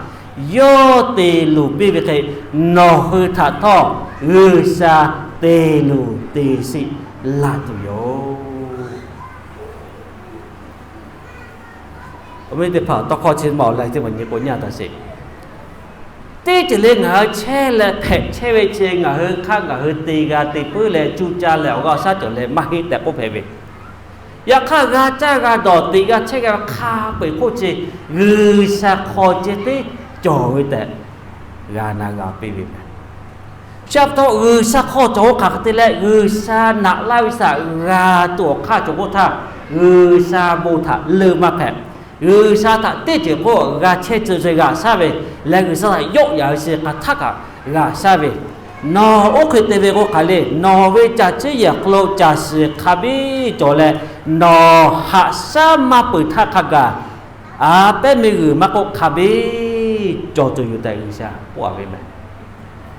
yawˇ te luˬ piˇ ve hk'e, nawˬ hui htaꞈ htawˇ G'uiˬsha te luˬ te sheˆ laˇ tuˬ yoˬ. Awˬ viˉ teˇ hpaˍ, tawˇ hkawˇ chi ma awˬ laꞈ teˇ maˬ nyi k'o nyi a taˍ sheˍ. Teˇ ceuˬ le ngaˬ hui chehˇ leh hpehꞈ chehˇ ve chi ngaˬ hui hk'aˇ ngaˬ hui te g'a te puiˉ leh cuˇ caˇ leh awˬ g'aˇ awˬ shaˉ cawˬ leh maˇ heˆ tehꞈ k'oˆ hpehꞈ ve. Yaꞈ hk'aˇ, g'a caˇ g'a dawˬ teꞈ g'a chehˇ g'a ve hk'a peu-eˬ hk'oˆ chi G'uiˬsha hk'aw ceh tiˉ cawˬ ve tehꞈ g'a na g'a piˇ ve mehˍ. Chi pa taw G'uiˬsha hk'aw cawˬ k'o hk'aˬ hk'e te leh, G'uiˬsha naꞈ laˇ ve htaꞈ g'a tuˬ awˬ hk'aˇ cawˬ k'oˆ htaˇ, G'uiˬsha bon htaꞈ leuˆ maˇ hpehꞈ. G'uiˬsha htaꞈ teˇ ceuˬ k'o g'a chehˇ tcuh ve g'a shaˉ ve leh, G'uiˬsha htaꞈ yawˆ yan ve chi hk'aˬ htaˇ kaꞈ g'a shaˉ ve. Nawˬ oˇ hk'e te ve k'o hk'aˬ le, nawˬ ve caˬ ciˉ yehˬ hk'aw lo caˬ shiˍ hk'a biˇ cawˬ leh, nawˬ haꞈ shaˉ maˇ peuˬ htaˇ hk'a gaˬ, a pehˉ meuˇ g'uiˬ maˇ k'oˆ hk'a biˇ cawˬ tuˬ yoˬ tehꞈ G'uiˬsha k'oˆ a ve mehˍ.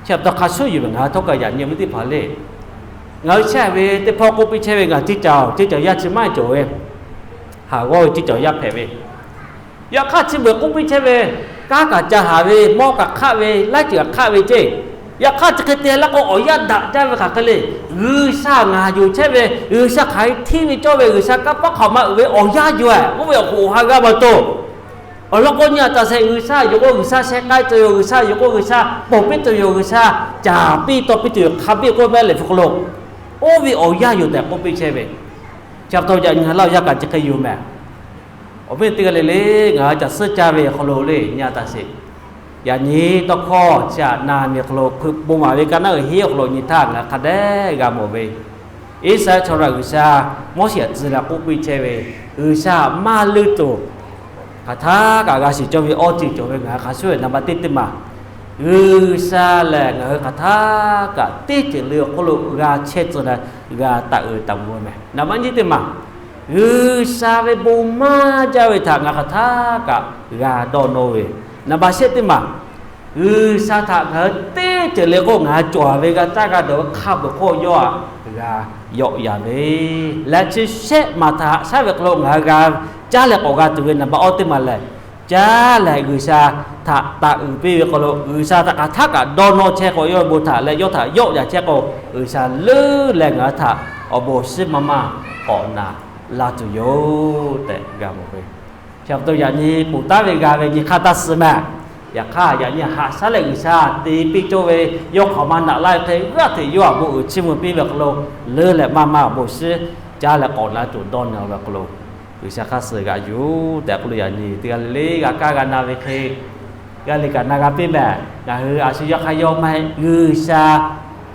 Chi pa taw hk'a shuˍ yuˬ ve ngaˬ hui htawˇ kaꞈ yaꞈ nyi ve teˇ hpaˍ le. Ngaˬ hui chehˇ ve teˇ hpawˇ k'oˆ piˇ chehˇ ve, ngaˬ ceˇ caˬ ceˇ caˬ yaˇ chi maˇ cawˬ ve, haˍ g'awˇ ve ceˇ caˬ yaˇ hpehꞈ ve. Yaꞈ hk'aˇ, chi beuꞈ k'oˆ piˇ chehˇ ve, kanˉ kaꞈ ca haˍ ve, mawˇ kaꞈ hk'aˆ ve, laiˉ ceuˬ kaꞈ hk'aˆ ve ceˇ. Yaꞈ hk'aˇ, chi hk'e te laˇ k'o, awˬ yanˇ daꞈ jaˇ ve hk'aˬ hk'e le. G'uiˬsha ngaˬ yonˍ chehˇ ve, G'uiˬsha hk'aˬ hk'e hteˇ ve cawˇ ve, G'uiˬsha kanˇ paˆ hk'awꞈ ma uiˍ ve awˬ yanˇ yoˬ-ehˍ k'oˆ ve awˬ k'o, awˬ ha g'a maˇ to. Awˬ lawn k'o, nyi a taˍ sheˍ, G'uiˬsha yonˍ k'o G'uiˬsha sheh k'ai tuˬ yoˬ, G'uiˬsha yonˍ k'o G'uiˬsha ponˬ piˇ tuˬ yoˬ, G'uiˬsha caˍ piˇ taw piˇ tuˬ yoˬ, hk'a biˇ k'oˆ ve liꞈ hpu hk'aw lo, oˇ ve awˬ yanˇ yoˬ tehꞈ k'oˆ piˇ chehˇ ve. Chi pa taw yaꞈ nyi laˇ awˬ yanˇ kaꞈ chi hk'e yoˬ mehˍ. Awˬ viˉ teˇ g'aˇ le le, ngaˬ hui caˬ suhˉ caˇ ve awˬ hk'aw lo le nyi a taˍ sheˍ. Yaꞈ nyi tawˇ hkawˇ chi htaꞈ na miˬ hk'aw lo hpeuꞈ bon maˍ ve ka naˉ uiˍ henˉ awˬ hk'aw lo nyi htaˇ ngaˬ hui hk'a dehꞈ g'a mawˬ ve, Iˉsaˍreˍlaˆ chaw htaꞈ G'uiˬsha Moˉseˍ htaꞈ tcuh leh k'oˆ piˇ chehˇ ve, G'uiˬsha maˇ leuˆ tuˬ hk'aˬ htaˇ kaꞈ g'a shiˍ cawˇ ve awˬ ceuˬ cawˬ ve ngaˬ hui hk'a shuˍ shuˍ naˍ baˆ teˇ teˇ maˬ, G'uiˬsha lehˬ ngaˬ hui hk'aˬ htaˇ kaꞈ teˇ ceuˬ le awˬ hk'oˆ lo g'a chehˇ tcuh leh g'a taˍ uiˍ taˍ mvuh ve meh. Naˍ baˆ nyiˇ teˇ maˬ, G'uiˬsha ve bon maˇ jaˇ ve htaꞈ ngaˬ hui hk'aˬ htaˇ kaꞈ g'a dawˇ nawˇ ve. Naˍ baˆ shehˆ teˇ maˬ, G'uiˬsha htaꞈ ngaˬ hui teˇ ceuˬ le k'o ngaˬ hui cawˬ ve g'a caˇ g'a dawˬ ve hk'a peu-eˬ hk'oˆ yawˇ htaꞈ g'a yawˆ yan ve leh, chi shehˆ maˬ htaꞈ haꞈ shaˉ ve hk'aw lo ngaˬ hui g'a caˇ leh k'awꞈ g'a tuˬ ve naˍ baˆ awˇ teˇ maˬ lehˬ, caˇ leh G'uiˬsha htaꞈ taˍ uiˍ piˇ ve hk'aw lo G'uiˬsha htaꞈ hk'aˬ htaˇ kaꞈ dawˇ nawˇ chehˇ k'o, yawˇ ve bon htaꞈ leh yawˇ htaꞈ yawˆ yan chehˇ k'o, G'uiˬsha leuˉ leh ngaˬ hui htaꞈ awˬ bon awˬ shiˉ maˇ maˇ k'awꞈ naˍ la tuˬ yoˬ tehꞈ g'a mawˬ ve. Chi pa taw yaꞈ nyi ponˬ taˉ ve g'a ve nyi hk'aˇ taˇ suh meh. Yaꞈ hk'aˇ yaꞈ nyi haꞈ shaˉ leh G'uiˬsha te piˇ cawˇ ve yawˇ hk'aˬ ma naꞈ laˇ ve hk'e g'aˇ hteꞈ yawˇ awˬ bon uiˍ chiˇ mvuh piˇ ve hk'aw lo, leuˉ leh maˇ maˇ awˬ bon shiˉ caˇ leh k'awꞈ na tuˬ dawˇ nawˇ ve hk'aw lo, G'uiˬsha hk'aˇ suh g'aꞈ yuˬ tehꞈ k'oˆ lo yaꞈ nyi teˇ g'aˇ le le g'a kaˇ g'a na ve hk'e, g'aˇ le kaꞈ na g'a piˇ meh. Ngaˬ hui a shu yawˇ hk'aˇ yawˇ maˇ heˆ, G'uiˬsha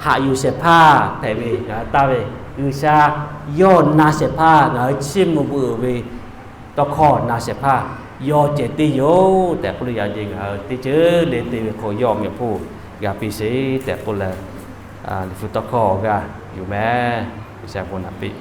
haꞈ yuˬ shehˍ hpaˇ hpehꞈ ve ngaˬ hui taˇ ve, G'uiˬsha yawˇ na shehˍ hpaˇ ngaˬ hui chiˇ mvuh beuꞈ ve tawˇ hkawˇ na shehˍ hpaˇ yawˇ ceh tiˉ yoˬ tehꞈ k'oˆ lo yaꞈ nyi ngaˬ hui teˇ ceuˬ le te ve hk'aw yawˇ awˬ meꞈ awˬ hponˇ g'a piˇ sheˍ tehꞈ k'oˆ leh, liꞈ hpu tawˇ hkawˇ g'aˇ yuˬ meh. G'uiˬsha bon naꞈ piˇ